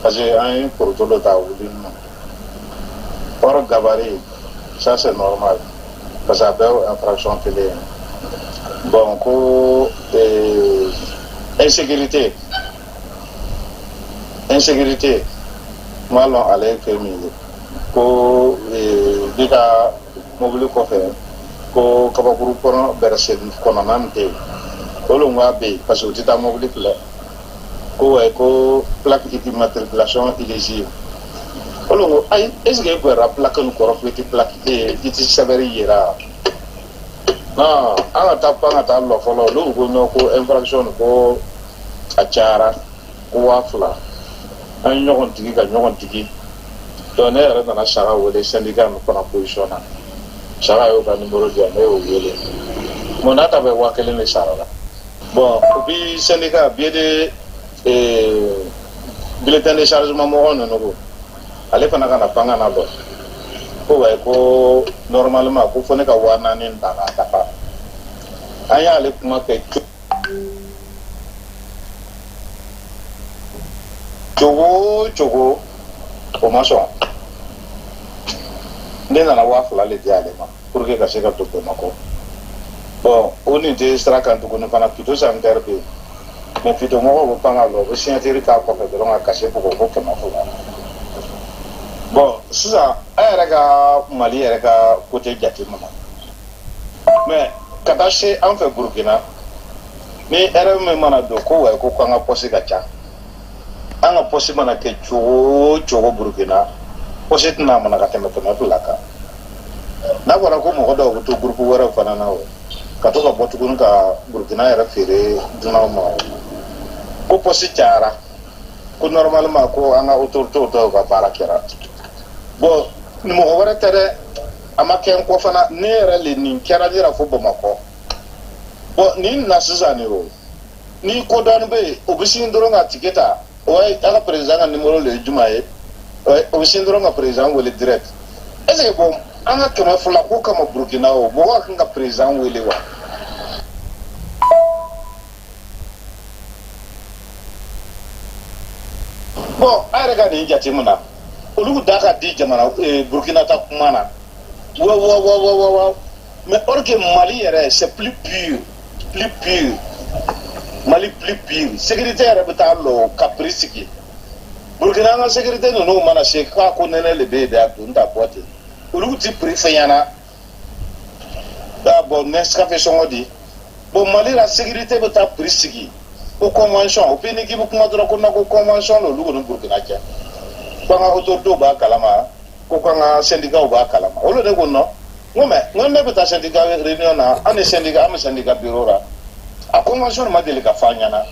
[SPEAKER 12] parce que an ye poroto dɔ ta wuli ma. Hors gabarit, ça c'est normal, parce que a bɛɛ ye infraction kelen ye. Bon, ko insécurité, n m'a lɔn ale ye fɛn min ye. Ko ne ka mobili kɔfɛ, ko kabakuru kɔnɔ bɛrɛsɛ kɔnɔna nin tɛ yen. Olu ko a bɛ yen parce que u tɛ taa mobili filɛ ko ouais, ko plaque d'immatriculation illisible. Olu ko ayi, est ce que e bɔra plaque nin kɔrɔ ko i tɛ plaque i tɛ sɛbɛnni yira? Non, an ka taa pan ka taa lɔ fɔlɔ. Olu ko non, ko infraction ko a cayara, ko 2000. An ye ɲɔgɔn digi ka ɲɔgɔn digi. Donc ne yɛrɛ nana Saka wele, syndicat min fana position na. Saka y'o ka numéro di yan, ne y'o wele. Bon, n'a ta bɛ 1000 de sara la. Bon, o bi syndicat billet de bulletin de chargement mɔgɔ ninnu ko ale fana ka na pan ka na lɔ ko ouais, ko normalement ko fo ne ka 4000 ta k'a dafa. An y'ale kuma kɛ cogo o cogo, o ma sɔn. Ne nana 2000 le di ale ma pour que ka se ka don Bamakɔ. Bon, o nin tɛ sira kan tuguni fana. Phytosanitaire bɛ yen, mais phyto mɔgɔw bɛ pan ka lɔ, u bɛ signature k'a kɔfɛ dɔrɔn ka cachet bugɔ ko 200. Bon, sisan an yɛrɛ ka Mali yɛrɛ ka côté jate minɛ, mais ka taa se an fɛ Burukina, ni erreur min mana don ko ouais, ko k'an ka poste ka ca, an ka poste mana kɛ cogo o cogo, Burukina poste tɛna mana ka tɛmɛ 200 kan. N'a fɔra ko mɔgɔ dɔw bɛ to groupe wɛrɛw fana na, o ka to ka bɔ tuguni ka Burukina yɛrɛ feere dunanw ma, ko poste cayara, ko normalement ko an ka autorités dɔw ka baara kɛra. Bon, mɔgɔ wɛrɛ tɛ dɛ, a ma kɛ n kɔ fana, ne yɛrɛ le nin kɛra ne yɛrɛ fo Bamakɔ. Bon, nin na sisan nin o ni ko dɔɔni bɛ yen, o bɛ sin dɔrɔn ka ticket ta. Ouais, an ka président ka numéro le ye juma ye, o bɛ sin dɔrɔn ka président wele direct. Est ce que bon, an ka 200 ko kama Burukina, o mɔgɔ ka kan ka président wele wa? Bon, an yɛrɛ ka nin jate min na, olu da ka di jamana Burukina ta kuma na wa wa wa wa wa wa, mais or que Mali yɛrɛ c'est plus pur, plus pur, Mali plus pur. Sécurité yɛrɛ bɛ taa lɔ ka prix sigi. Burukina, an ka sécurité ninnu mana se k'a ko nɛnɛ le bɛ yen dɛ, a don ta bɔ ten, olu ti prix fɛn ɲɛna. Ah bon, Nescafé sɔngɔ di. Bon, Mali la, sécurité bɛ taa prix sigi ko convention o puis ni k'i bɛ kuma dɔrɔn ko na ko convention l'olu kɔni Burukina cɛ, ko an ka autorités b'a kalama, ko k'an ka syndicats b'a kalama. Olu de ko non. N ko mais, n ko ne bɛ taa syndicat réunion na, an ni syndicat, an bɛ syndicat bureau la, a convention ma deli ka fɔ an ɲɛna.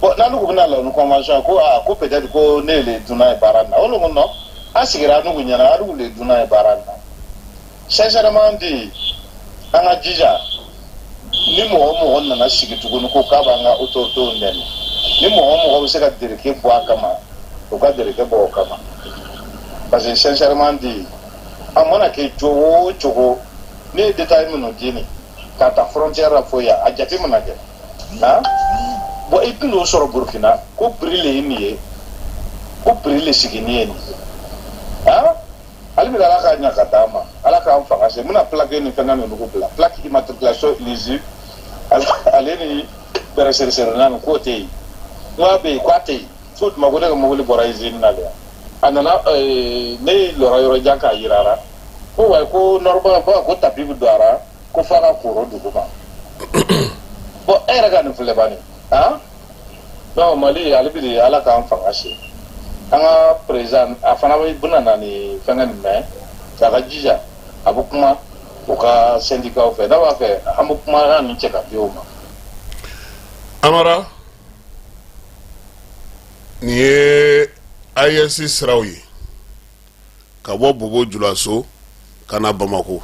[SPEAKER 12] Bon, n'an ko bɛna la ni convention, ko aa, ko peut-être ko ne le dunan ye baara in na. Olu ko non, an sigira n'u ɲɛna, an le dunan ye baara in na. Sincèrement dit, an ka jija, ni mɔgɔ o mɔgɔ nana sigi tuguni ko k'a b'an ka autorités nɛni, ni mɔgɔ o mɔgɔ bɛ se ka dereke bɔ a kama, o ka dereke bɔ o kama, parce que sincèrement dit, a mana kɛ cogo o cogo, ne ye détail minnu di nin k'a ta frontière la fo yan, a jate mana kɛ. Han bon, i tɛn'o sɔrɔ Burukina ko prix le ye nin ye, ko prix le sigini ye nin ye. Han, hali bi Ala k'a ɲa ka d'an ma, Ala k'an fanga se. N bɛna plaque ni fɛngɛ ninnu ko bila, plaque immatriculation illisible, ale ni bɛrɛ seriseri nin k'o tɛ yen. N k'a bɛ yen, k'a tɛ yen. Fo tuma ko ne ka mobili bɔra usine na de, a nana, ne lɔra yɔrɔ jan k'a yira la ko wa ko normal ko ko tapis bɛ don a la, ko f'a ka koro dugu ma. Bon, e yɛrɛ ka nin filɛ bani. Han non, Mali, hali bi Ala k'an fanga se. An ka président, a fana bɛna na ni fɛngɛ nin, mɛ a ka jija, a bɛ kuma u ka syndicat fɛ. N'a b'a fɛ, an bɛ kuma an ni cɛ ka bi o ma.
[SPEAKER 10] Amara, nin ye AES siraw ye ka bɔ Bobo Julaso ka na Bamako.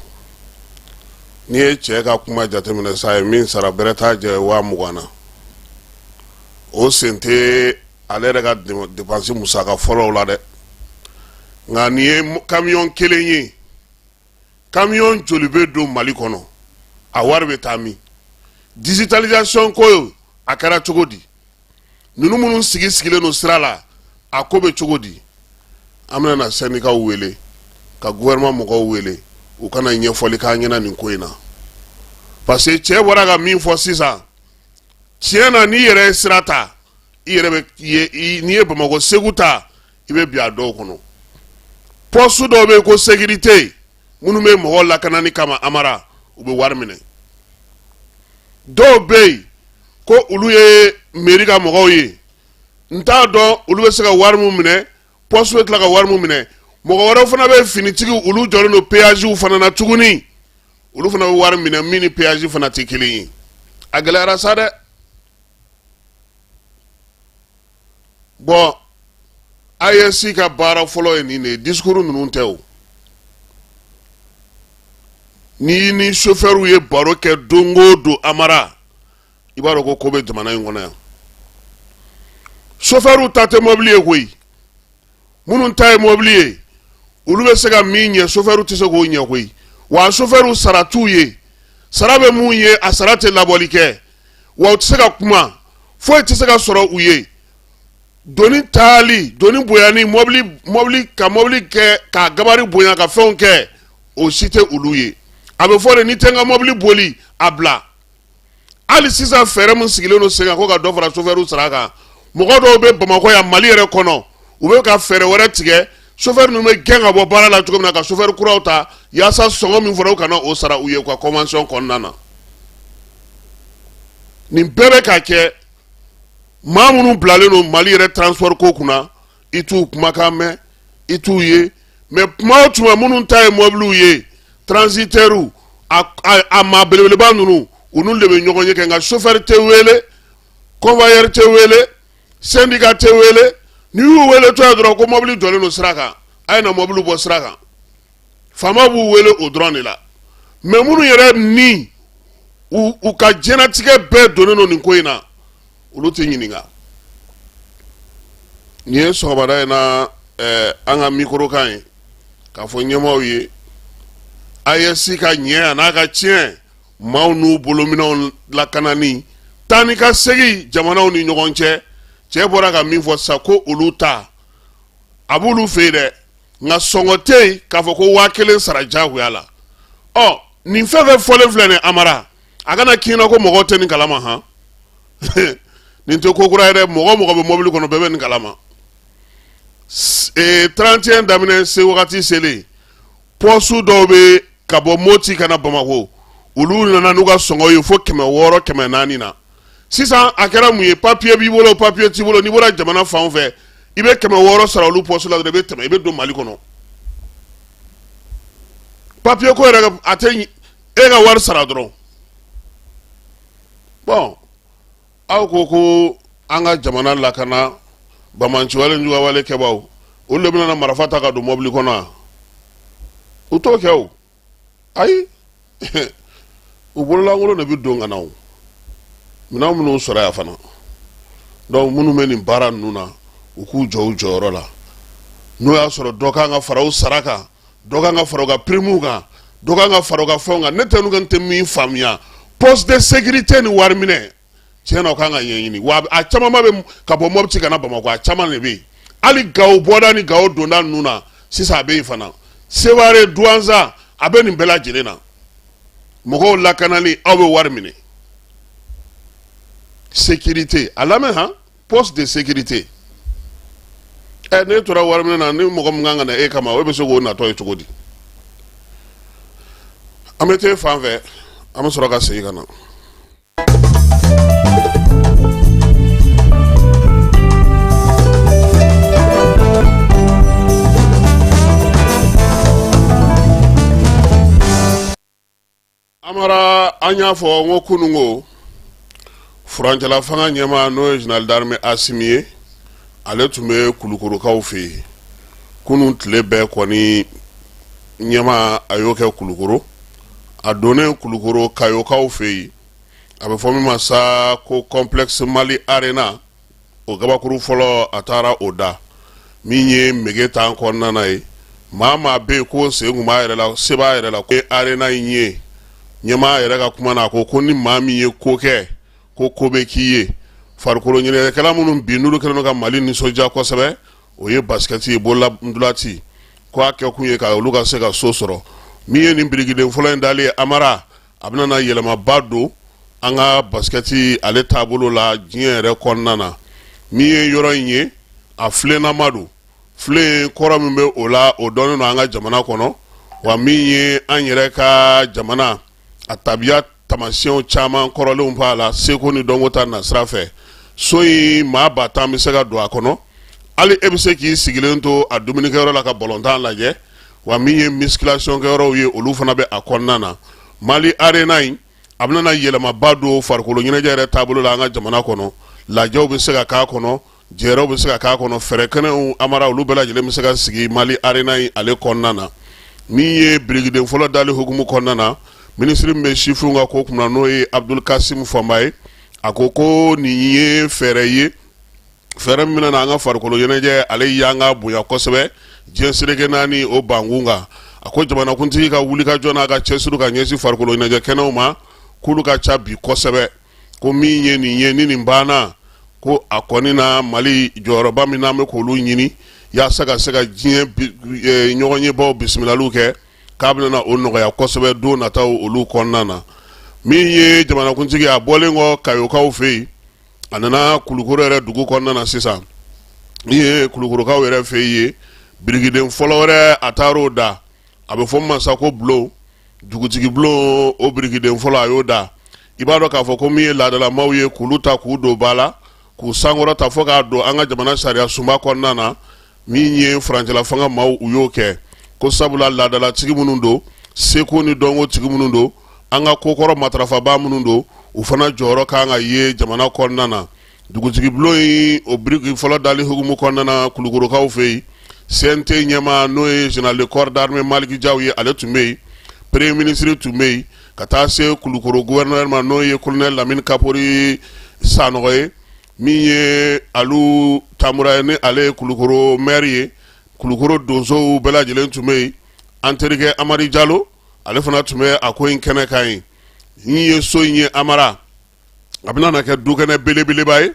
[SPEAKER 10] N'i ye cɛ ka kuma jateminɛ sa, ye min sara bɛrɛ t'a jɛ 20,000 na. O sen tɛ ale yɛrɛ ka dépense musaka fɔlɔw la dɛ. Nka nin ye kamiyɔn kelen ye. Kamiyɔn joli bɛ don Mali kɔnɔ? A wari bɛ taa min? Digitalisation ko, a kɛra cogo di? Ninnu minnu sigi sigilen don sira la, a ko bɛ cogo di? An bɛna na syndicatw wele ka gouvernement mɔgɔw wele, u kana ɲɛfɔli k'an ɲɛna nin ko in na, parce que cɛ bɔra ka min fɔ sisan, tiɲɛ na, n'i yɛrɛ ye sira ta, i yɛrɛ bɛ n'i ye Bamakɔ Segu ta, i bɛ bin a dɔw kɔnɔ. Poste dɔw bɛ yen ko sécurité, minnu bɛ mɔgɔ lakanani kama, Amara, u bɛ wari minɛ. Dɔw bɛ yen, ko olu ye mairie ka mɔgɔw ye n t'a dɔn olu bɛ se ka wari min minɛ poste bɛ tila ka wari min minɛ mɔgɔ wɛrɛw fana bɛ finitigiw olu jɔlen don péagew fana na tuguni olu fana bɛ wari minɛ min ni péage fana tɛ kelen ye a gɛlɛyara sa dɛ bon AES ka baara fɔlɔ ye nin de ye discours ninnu tɛ o n'i ni chauffeur ye baro kɛ don o don Amara i b'a dɔn ko ko bɛ jamana in kɔnɔ yan chauffeur ta tɛ mɔbili ye koyi minnu ta ye mɔbili ye olu bɛ se ka min ɲɛ chauffeur tɛ se k'o ɲɛ koyi wa chauffeur sara t'u ye sara bɛ mun ye a sara tɛ labɔli kɛ wa u tɛ se ka kuma foyi tɛ se ka sɔrɔ u ye doni taali doni bonyani mɔbili mɔbili ka mɔbili kɛ k'a gabari bonya ka fɛnw kɛ o si tɛ olu ye a bɛ fɔ de n'i tɛ n ka mɔbili boli a bila hali sisan fɛɛrɛ min sigilen don sen kan ko ka dɔ fara sofɛriw sara kan mɔgɔ dɔw bɛ bamakɔ yan mali yɛrɛ kɔnɔ u bɛ ka fɛɛrɛ wɛrɛ tigɛ sofɛri ninnu bɛ gɛn ka bɔ baara la cogo min na ka sofɛri kuraw ta yaasa sɔngɔ min fɔra u kana o sara u ye u ka convention kɔnɔna na nin bɛɛ bɛ ka kɛ maa minnu bilalen don mali yɛrɛ transport ko kunna i t'u kumakan mɛn i t'u ye mais tuma o tuma minnu ta ye mɔbiliw ye transitaires a maa belebeleba ninnu u n'olu de bɛ ɲɔgɔn ye kɛ nka chauffeur tɛ wele convoyeur tɛ wele syndicat tɛ wele n'i y'u wele tɔ ye dɔrɔn ko mɔbili jɔlen don sira kan a ye na mɔbili bɔ sira kan faama b'u wele o dɔrɔn de la mais minnu yɛrɛ ni u ka diɲɛnatigɛ bɛɛ donnen don nin ko in na olu tɛ ɲininka nin ye sɔgɔmada in na an ka mikoro kan ye k'a fɔ ɲɛmaaw ye AES ka ɲɛ a n'a ka tiɲɛ maaw n'u bolominɛnw lakanani taa ni ka segin jamanaw ni ɲɔgɔn cɛ cɛ bɔra ka min fɔ sisan ko olu ta a b'olu fɛ yen dɛ nka sɔngɔ tɛ yen k'a fɔ ko 1000 sara diyagoya la ɔ nin fɛn fɛn fɔlen filɛ nin Amara a kana k'i ɲɛna ko mɔgɔw tɛ nin kalama han nin tɛ ko kura ye dɛ mɔgɔ o mɔgɔ bɛ mɔbili kɔnɔ bɛɛ bɛ nin kalama 31 daminɛ se wagati selen pɔsu dɔw bɛ ka bɔ Moti ka na Bamakɔ olu nana n'u ka sɔngɔ ye fo 600 400 na sisan a kɛra mun ye papiye b'i bolo papiye t'i bolo n'i bɔra jamana fan fɛ i bɛ 600 sara olu pɔsu la dɔrɔn i bɛ tɛmɛ i bɛ don Mali kɔnɔ papiye ko yɛrɛ a tɛ e ka wari sara dɔrɔn bon aw ko ko an ka jamana lakana banbaanciwale juguyawale kɛbaaw olu de bɛna marifa ta ka don mɔbili kɔnɔ wa u t'o kɛ o ayi u bololankolon de bɛ don ka na o minɛn minnu sɔrɔ yan fana donc minnu bɛ nin baara ninnu na u k'u jɔ u jɔyɔrɔ la n'o y'a sɔrɔ dɔ kan ka fara u sara kan dɔ kan ka fara u ka primew kan dɔ kan ka fara u ka fɛnw kan ne tɛ nu tɛ min faamuya poste de sécurité ni wari minɛ tiɲɛ na o kan ka ɲɛɲini wa a camanba bɛ ka bɔ Mɔpti ka na Bamakɔ a caman de bɛ yen hali Gawo bɔda ni Gawo donda ninnu na sisan a bɛ yen fana Seware Duwanza a bɛ nin bɛɛ lajɛlen na mɔgɔw lakanali aw bɛ wari minɛ sécurité a lamɛn han poste de sécurité ɛ n'e tora wari minɛ na ni mɔgɔ min kan ka na e kama o bɛ se k'o natɔ ye cogo di an bɛ t'e fan fɛ an bɛ sɔrɔ ka segin ka na. Amara an y'a fɔ n ko kununko furancɛla fanga ɲɛmaa n'o ye général d'armée Asimi ye ale tun bɛ kulukorokaw fɛ yen kunun tile bɛɛ kɔni ɲɛmaa a y'o kɛ kulukoro a donnen kulukoro kayokaw fɛ yen a bɛ fɔ min ma sa ko complexe Mali Arena o kabakuru fɔlɔ a taara o da min ye Megetan kɔnɔna na ye maa maa bɛ yen ko sen kun b'a yɛrɛ la se b'a yɛrɛ la ko arena in ye ɲɛmaa yɛrɛ ka kuma na a ko ko ni maa min ye ko kɛ ko ko bɛ k'i ye farikolo ɲɛnajɛkɛla minnu bi n'olu kɛlen don ka Mali nisɔndiya kosɛbɛ o ye basikɛti ye bolola ntolaci ko a kɛkun ye ka olu ka se ka so sɔrɔ min ye nin birikiden fɔlɔ in dalen ye Amara a bɛna na yɛlɛmaba don an ka basikɛti ale taabolo la diɲɛ yɛrɛ kɔnɔna na min ye yɔrɔ in ye a filennama don filen kɔrɔ min bɛ o la o dɔnnen don an ka jamana kɔnɔ wa min ye an yɛrɛ ka jamana a tabiya taamasiyɛnw caman kɔrɔlenw b'a la seko ni dɔnko ta nasira fɛ. So in, maa 10,000 bɛ se ka don a kɔnɔ. Hali e bɛ se k'i sigilen to a dumunikɛyɔrɔ la ka bɔlɔntan lajɛ. Wa min ye musculation kɛyɔrɔw ye, olu fana bɛ a kɔnɔna na. Mali Arena in, a bɛna yɛlɛmaba don farikolo ɲɛnajɛ yɛrɛ taabolo la an ka jamana kɔnɔ. Lajɛw bɛ se ka k'a kɔnɔ, jɛyɔrɔw bɛ se ka k'a kɔnɔ, fɛrɛ kɛnɛw Amara, olu bɛɛ lajɛlen bɛ se ka sigi Mali Arena in ale kɔnɔna na. Min ye birikiden fɔlɔ dali hukumu kɔnɔna na, minisiri min bɛ sifinw ka ko kunna, n'o ye Abdul Kasim Fɔnba ye, a ko ko nin ye fɛɛrɛ ye, fɛɛrɛ min bɛna na an ka farikolo ɲɛnajɛ ale y'an ka bonya kosɛbɛ diɲɛ seleke naani o bankun kan. A ko jamanakuntigi ka wulikajɔ n'a ka cɛsiri ka ɲɛsin farikolo ɲɛnajɛ kɛnɛw ma, k'olu ka ca bi kosɛbɛ. Ko min ye nin ye, ni nin banna, ko a kɔni na Mali jɔyɔrɔba min n'an bɛ k'olu ɲini yaasa ka se ka diɲɛ ɲɔgɔnyebaw bisimilaliw kɛ, k'a bɛna o nɔgɔya kosɛbɛ don nataw olu kɔnɔna na. Min ye jamanakuntigi, a bɔlen kɔ Kayokaw fɛ yen, a nana Kulukoro yɛrɛ dugu kɔnɔna na sisan. Min ye Kulukorokaw yɛrɛ fɛ yen, birikiden fɔlɔ wɛrɛ, a taar'o da. A bɛ fɔ min ma sa ko bulon, dugutigi bulon, o birikiden fɔlɔ, a y'o da. I b'a dɔn k'a fɔ ko min ye laadalamaw ye, k'olu ta k'u don ba la, k'u sankɔrɔta fo k'a don an ka jamana sariya sunba kɔnɔna na, min ye furancɛla fanga maaw, u y'o kɛ. Ko sabula laadalatigi minnu don, seko ni dɔnko tigi minnu don, an ka kokɔrɔ matarafabaa minnu don, u fana jɔyɔrɔ kan ka ye jamana kɔnɔna na. Dugutigi bulon in, o biriki fɔlɔ dali hukumu kɔnɔna na Kulukorokaw fɛ yen, CNT ɲɛmaa, n'o ye général de corps d'armée Maliki Jaw ye, ale tun bɛ yen. Premier ministre tun bɛ yen, ka taa se Kulukoro gouverneur ma, n'o ye colonel Lamine Kapori Sanɔgɔ ye. Min ye Alu Tamura ye, ni ale ye Kulukoro maire ye, Kulukoro donsow bɛɛ lajɛlen tun bɛ yen. An terikɛ Amadu Jalo, ale fana tun bɛ a ko in kɛnɛ kan yen. Min ye so in ye Amara, a bɛna na kɛ dukɛnɛ belebeleba ye,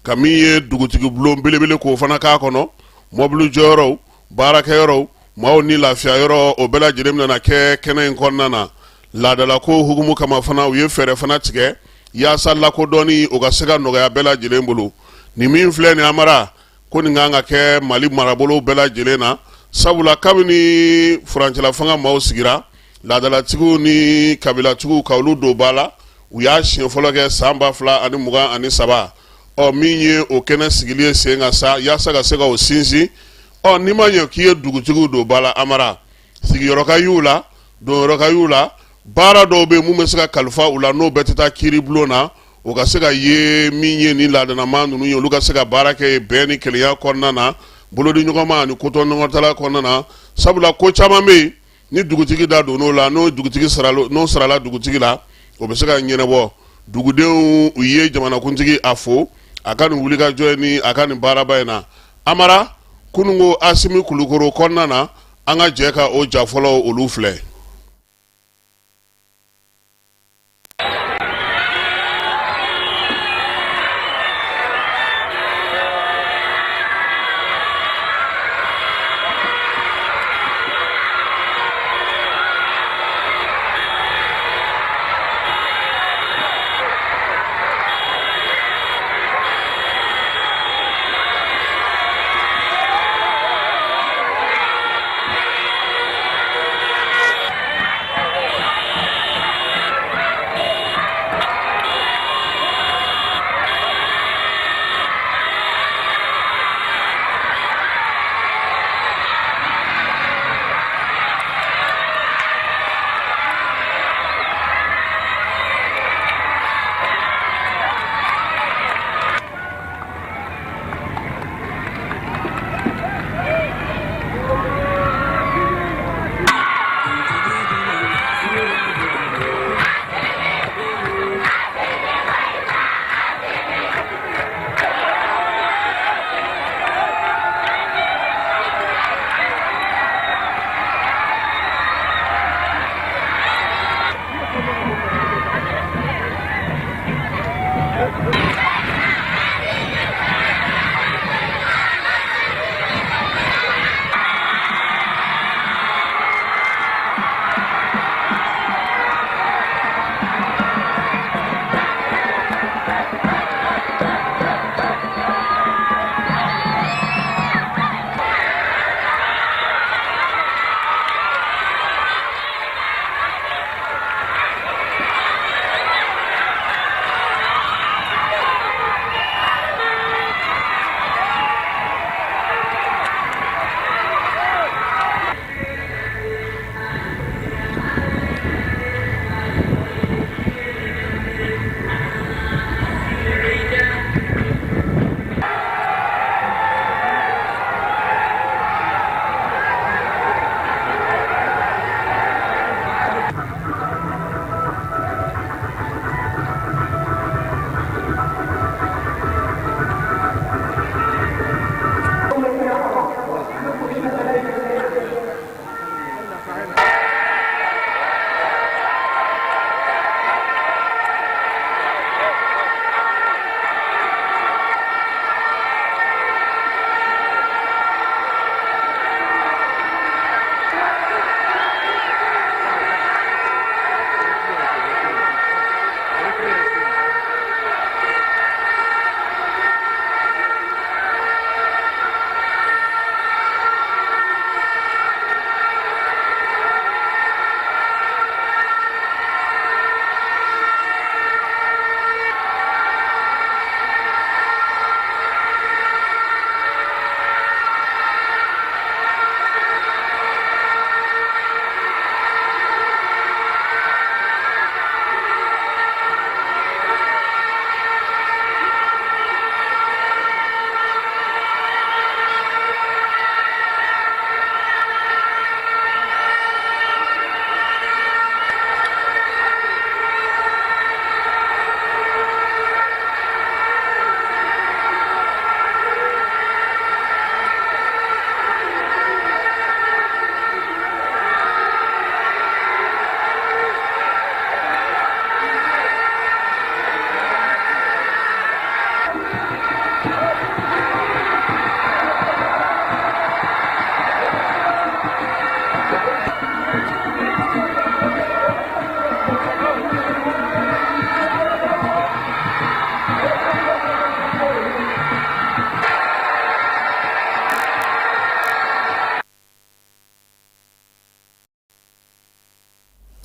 [SPEAKER 10] ka min ye dugutigi bulon belebele k'o fana k'a kɔnɔ, mɔbili jɔyɔrɔw, baarakɛyɔrɔw, maaw ni lafiya yɔrɔ, o bɛɛ lajɛlen bɛna kɛ kɛnɛ in kɔnɔna na. Laadalako hukumu kama fana, u ye fɛɛrɛ fana tigɛ yaasa lakodɔnni o ka se ka nɔgɔya bɛɛ lajɛlen bolo. Nin min filɛ nin Amara, ko nin kan ka kɛ Mali marabolo bɛɛ lajɛlen na, sabula kabini furancɛla fanga maaw sigira, laadalatigiw ni kabilatigiw ka olu don ba la, u y'a siɲɛ fɔlɔ kɛ san 2023. Ɔ min ye o kɛnɛ sigili ye sen kan sa yaasa ka se ka o sinsin. Ɔ n'i ma ɲɛ k'i ye dugutigiw don ba la Amara, sigiyɔrɔ ka y'u la, donyɔrɔ ka y'u la, baara dɔw bɛ yen mun bɛ se ka kalifa u la, n'o bɛɛ tɛ taa kiiri bulon na, o ka se ka ye. Min ye ni laadanamaa ninnu ye, olu ka se ka baara kɛ bɛn ni kelenya kɔnɔna na, bolodi ɲɔgɔnma ani kotɔɲɔgɔntala kɔnɔna na, sabula ko caman bɛ yen ni dugutigi da donn'o la, n'o dugutigi n'o sarala dugutigi la, o bɛ se ka ɲɛnabɔ. Dugudenw, u ye jamanakuntigi a fo a ka nin wulikajɔ ye ni a ka nin baaraba in na. Amara, kununko Asimi Kulukoro kɔnɔna na, an ka jɛ ka o ja fɔlɔ olu filɛ.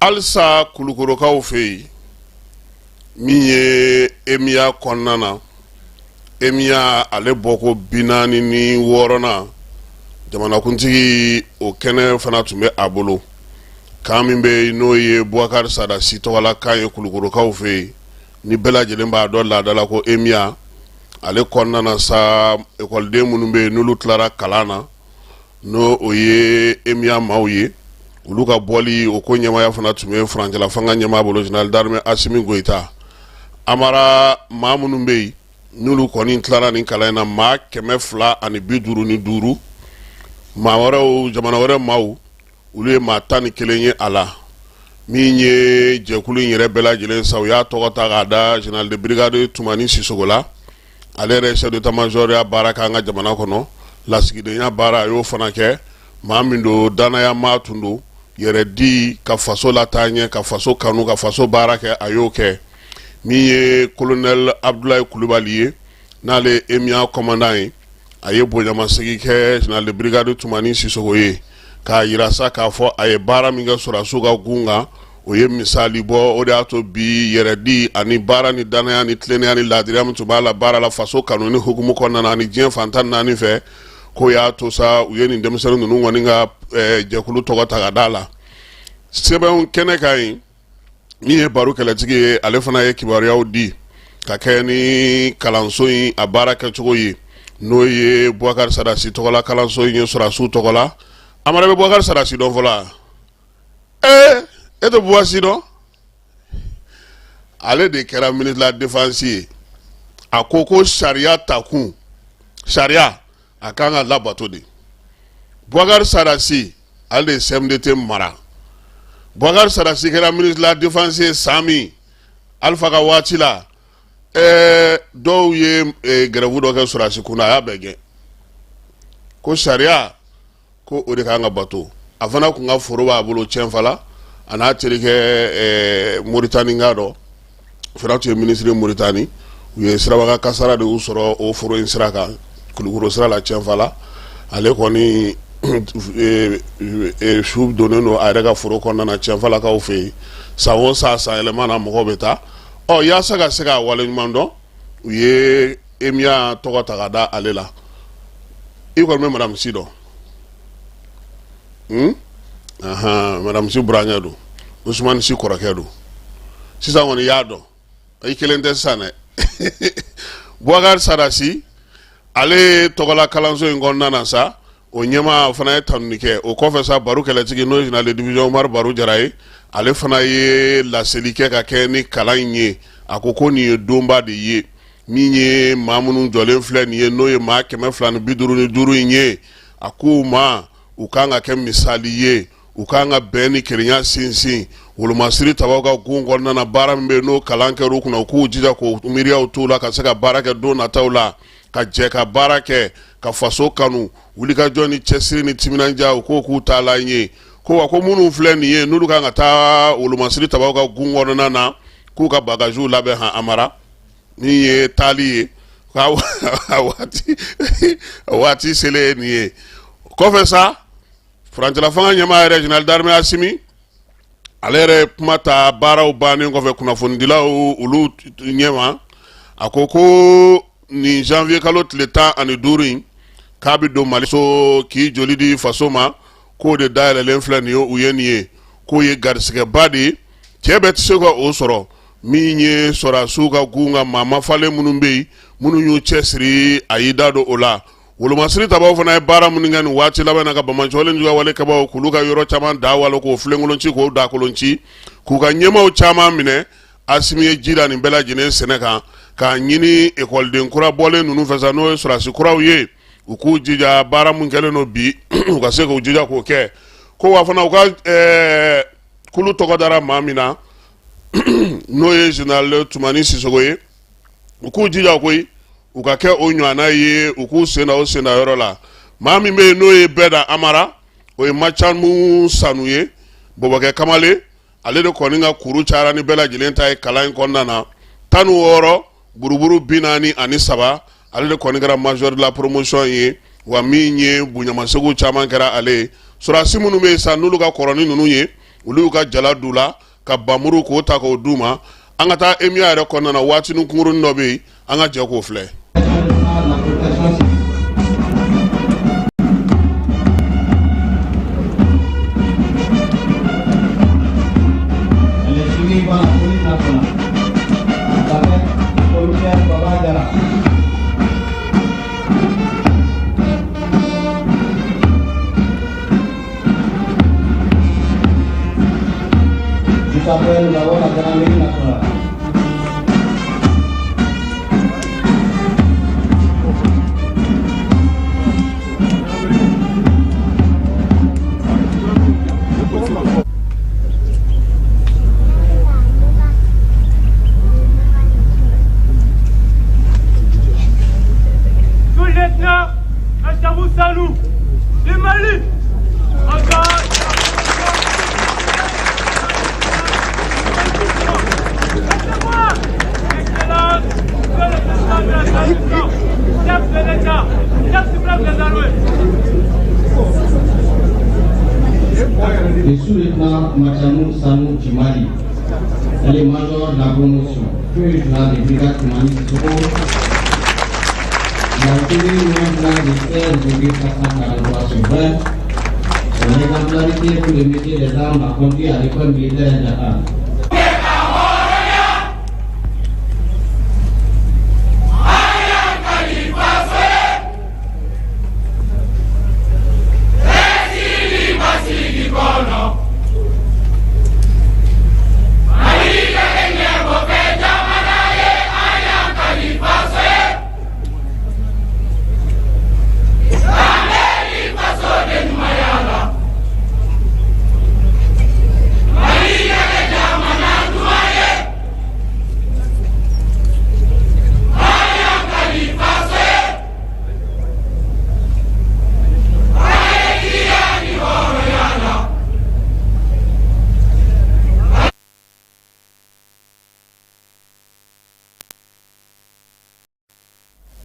[SPEAKER 10] Halisa Kulukorokaw fɛ yen, min ye EMIA kɔnɔna na, EMIA ale bɔko 46nan, jamanakuntigi o kɛnɛ fana tun bɛ a bolo. Kan min bɛ yen, n'o ye Bubakari Sadasi tɔgɔla kan ye Kulukorokaw fɛ yen, ni bɛɛ lajɛlen b'a dɔn laada la ko EMIA, ale kɔnɔna na sa, ekɔliden minnu bɛ yen n'olu tilara kalan na, n'o o ye EMIA maaw ye, olu ka bɔli o ko ɲɛmaaya fana tun bɛ furancɛla fanga ɲɛmaa bolo, général d'armée Asimi Goyita. Amara, maa minnu bɛ yen n'olu kɔni tilara nin kalan in na, maa 255, maa wɛrɛw, jamana wɛrɛ maaw, olu ye maa 11 ye a la. Min ye jɛkulu in yɛrɛ bɛɛ lajɛlen sa, u y'a tɔgɔ ta k'a da général de brigade Tumani Sisoko la. Ale yɛrɛ chef d'état major ya baara kɛ an ka jamana kɔnɔ, lasigidenya baara a y'o fana kɛ. Maa min don, danaya maa tun don, yɛrɛ di ka faso lataa ɲɛ, ka faso kanu, ka faso baara kɛ, a y'o kɛ. Min ye colonel Abdulayi Kulubali ye, n'ale ye EMIA commandant ye, a ye bonyamasegin kɛ général de brigade Tumani Sisoko ye, k'a yira sa k'a fɔ a ye baara min kɛ sɔrɔdasiw ka gun kan, o ye misali bɔ. O de y'a to bi yɛrɛdi ani baara ni danaya ni tilennenya ni laadiriya min tun b'a la baara la, faso kanu ni hukumu kɔnɔna na ani diɲɛ fan 14 fɛ, k'o y'a to sa u ye nin denmisɛnnin ninnu kɔni ka jɛkulu tɔgɔ ta ka d'a la. Sɛbɛnw kɛnɛ kan yen, min ye baro kɛlɛtigi ye, ale fana ye kibaruyaw di ka kɛ ni kalanso in a baara kɛcogo ye, n'o ye Bubakari Sadasi tɔgɔla kalanso in ye sɔrɔdasiw tɔgɔ la. Amara, bɛ Bubakari Sadasi dɔn fɔlɔ? Ee, e tɛ Bubasi dɔn? Ale de kɛra ministre de la défense ye. A ko ko sariya takun, sariya a kan ka labato de. Bubakari Sadasi, ale de ye CMDT mara. Bubakari Sadasi kɛra ministre de la défense ye san min, Alifa ka waati la, ɛɛ dɔw ye grève dɔ kɛ sɔrɔdasi kunda, a y'a bɛɛ gɛn ko sariya ko o de kan ka bato. A fana kun ka foro b'a bolo Cɛnfala, a n'a terikɛ Moritanika dɔ fana tun ye minisiri Moritani. U ye sirabakan kasara de y'u sɔrɔ o foro in sira kan, Kulukoro sira la, Cɛnfala. Ale kɔni su donnen don a yɛrɛ ka foro kɔnɔna na Cɛnfalakaw fɛ yen. San o san, san yɛlɛma na, mɔgɔw bɛ taa ɔ yaasa ka se k'a waleɲuman dɔn, u ye EMIA tɔgɔ ta ka da ale la. I kɔni bɛ madame Si dɔn? Hmm? Ahan, madame Si burankɛ don, Usumani Si kɔrɔkɛ don. Sisan kɔni i y'a dɔn, i kelen tɛ sisan dɛ. Bubakari Sadasi, ale tɔgɔla kalanso in kɔnɔna na sa, o ɲɛmaa fana ye tanuni kɛ. O kɔfɛ sa, baro kɛlɛtigi, n'o ye général de division Umaru Baru Jara ye, ale fana ye laseli kɛ ka kɛ ni kalan in ye. A ko ko nin ye donba de ye. Min ye maa minnu jɔlen filɛ nin ye, n'o ye maa 255 in ye, a k'u ma u kan ka kɛ misali ye, u kan ka bɛn ni kelenya sinsin wolomasiri tabaw ka gun kɔnɔna na. Baara min bɛ n'o kalan kɛra u kunna, u k'u jija k'o miiriyaw t'u la ka se ka baara kɛ don nataw la, ka jɛ ka baara kɛ, ka faso kanu, wulikajɔ ni cɛsiri ni timinandiya, u k'o k'u taalan ye. Ko wa ko minnu filɛ nin ye, n'olu kan ka taa wolomasiri tabaw ka gun kɔnɔna na, k'u ka bagagew labɛn. Han, Amara, min ye taali ye, k'a waati selen ye nin ye. Kɔfɛ sa, furancɛla fanga ɲɛmaa yɛrɛ, général d'armée Asimi, ale yɛrɛ ye kuma ta baaraw bannen kɔfɛ kunnafonidilaw olu ɲɛma. A ko ko nin janvier kalo tile 15 in, k'a bɛ don Mali so k'i joli di faso ma, k'o de dayɛlɛlen filɛ nin ye u ye nin ye, k'o ye garisigɛba de ye, cɛ bɛɛ tɛ se ka o sɔrɔ. Min ye sɔrɔdasiw ka gun kan maa mafalen minnu bɛ yen, minnu y'u cɛsiri, a y'i da don o la. Wolomasiri tabaw fana ye baara minnu kɛ nin waati laban na, ka banbaanciwale juguya wale kɛbaaw k'olu ka yɔrɔ caman da walo, k'o filenkolon ci, k'o dakolon ci, k'u ka ɲɛmaaw caman minɛ. Asimi ye ji da nin bɛɛ lajɛlen sɛnɛ kan, k'a ɲini ekɔliden kura bɔlen ninnu fɛ sa, n'o ye sɔrɔdasi kuraw ye, u k'u jija baara min kɛlen don bi, u ka se k'u jija k'o kɛ. Ko wa fana u ka kulu tɔgɔ dara maa min na, n'o ye général Tumani Sisoko ye, u k'u jija koyi, u ka kɛ o ɲɔgɔnna ye, u k'u sen da o sen da yɔrɔ la. Maa min bɛ yen, n'o ye bɛɛ da Amara, o ye Macamu Sanu ye, bɔbɔkɛ kamalen. Ale de kɔni ka kuru cayara ni bɛɛ lajɛlen ta ye kalan in kɔnɔna na, 16 buruburu 43. Ale de kɔni kɛra major de la promotion ye. Wa min ye bonyamasegin caman kɛra ale ye. Sɔrɔdasi minnu bɛ yen sa, n'olu ka kɔrɔ ni ninnu ye, olu y'u ka jala d'u la ka bamuru k'o ta k'o d'u ma an ka taa emiya yɛrɛ kɔnɔna na waatinin kunkurunin dɔ bɛ yen an ka jɛ k'o filɛ.
[SPEAKER 13] Le sous-lieutenant Machanou Sanou Djimali, elle est major de la promotion, feu général des brigades Toumani Sissoko. Il a obtenu une moyenne de 16,443 sur 20. Son exemplarité pour le métier des armes a conduit à l'école militaire de Dakar.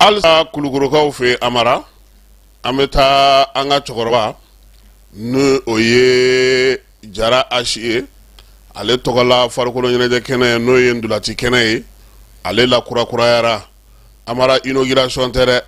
[SPEAKER 10] Halisa kulukorokaw fɛ amara an bɛ taa an ka cɛkɔrɔba ni o ye jara asi ye ale tɔgɔla farikolo ɲɛnajɛ kɛnɛ n'o ye ntolaci kɛnɛ ye ale lakurakurayara amara inauguration tɛ dɛ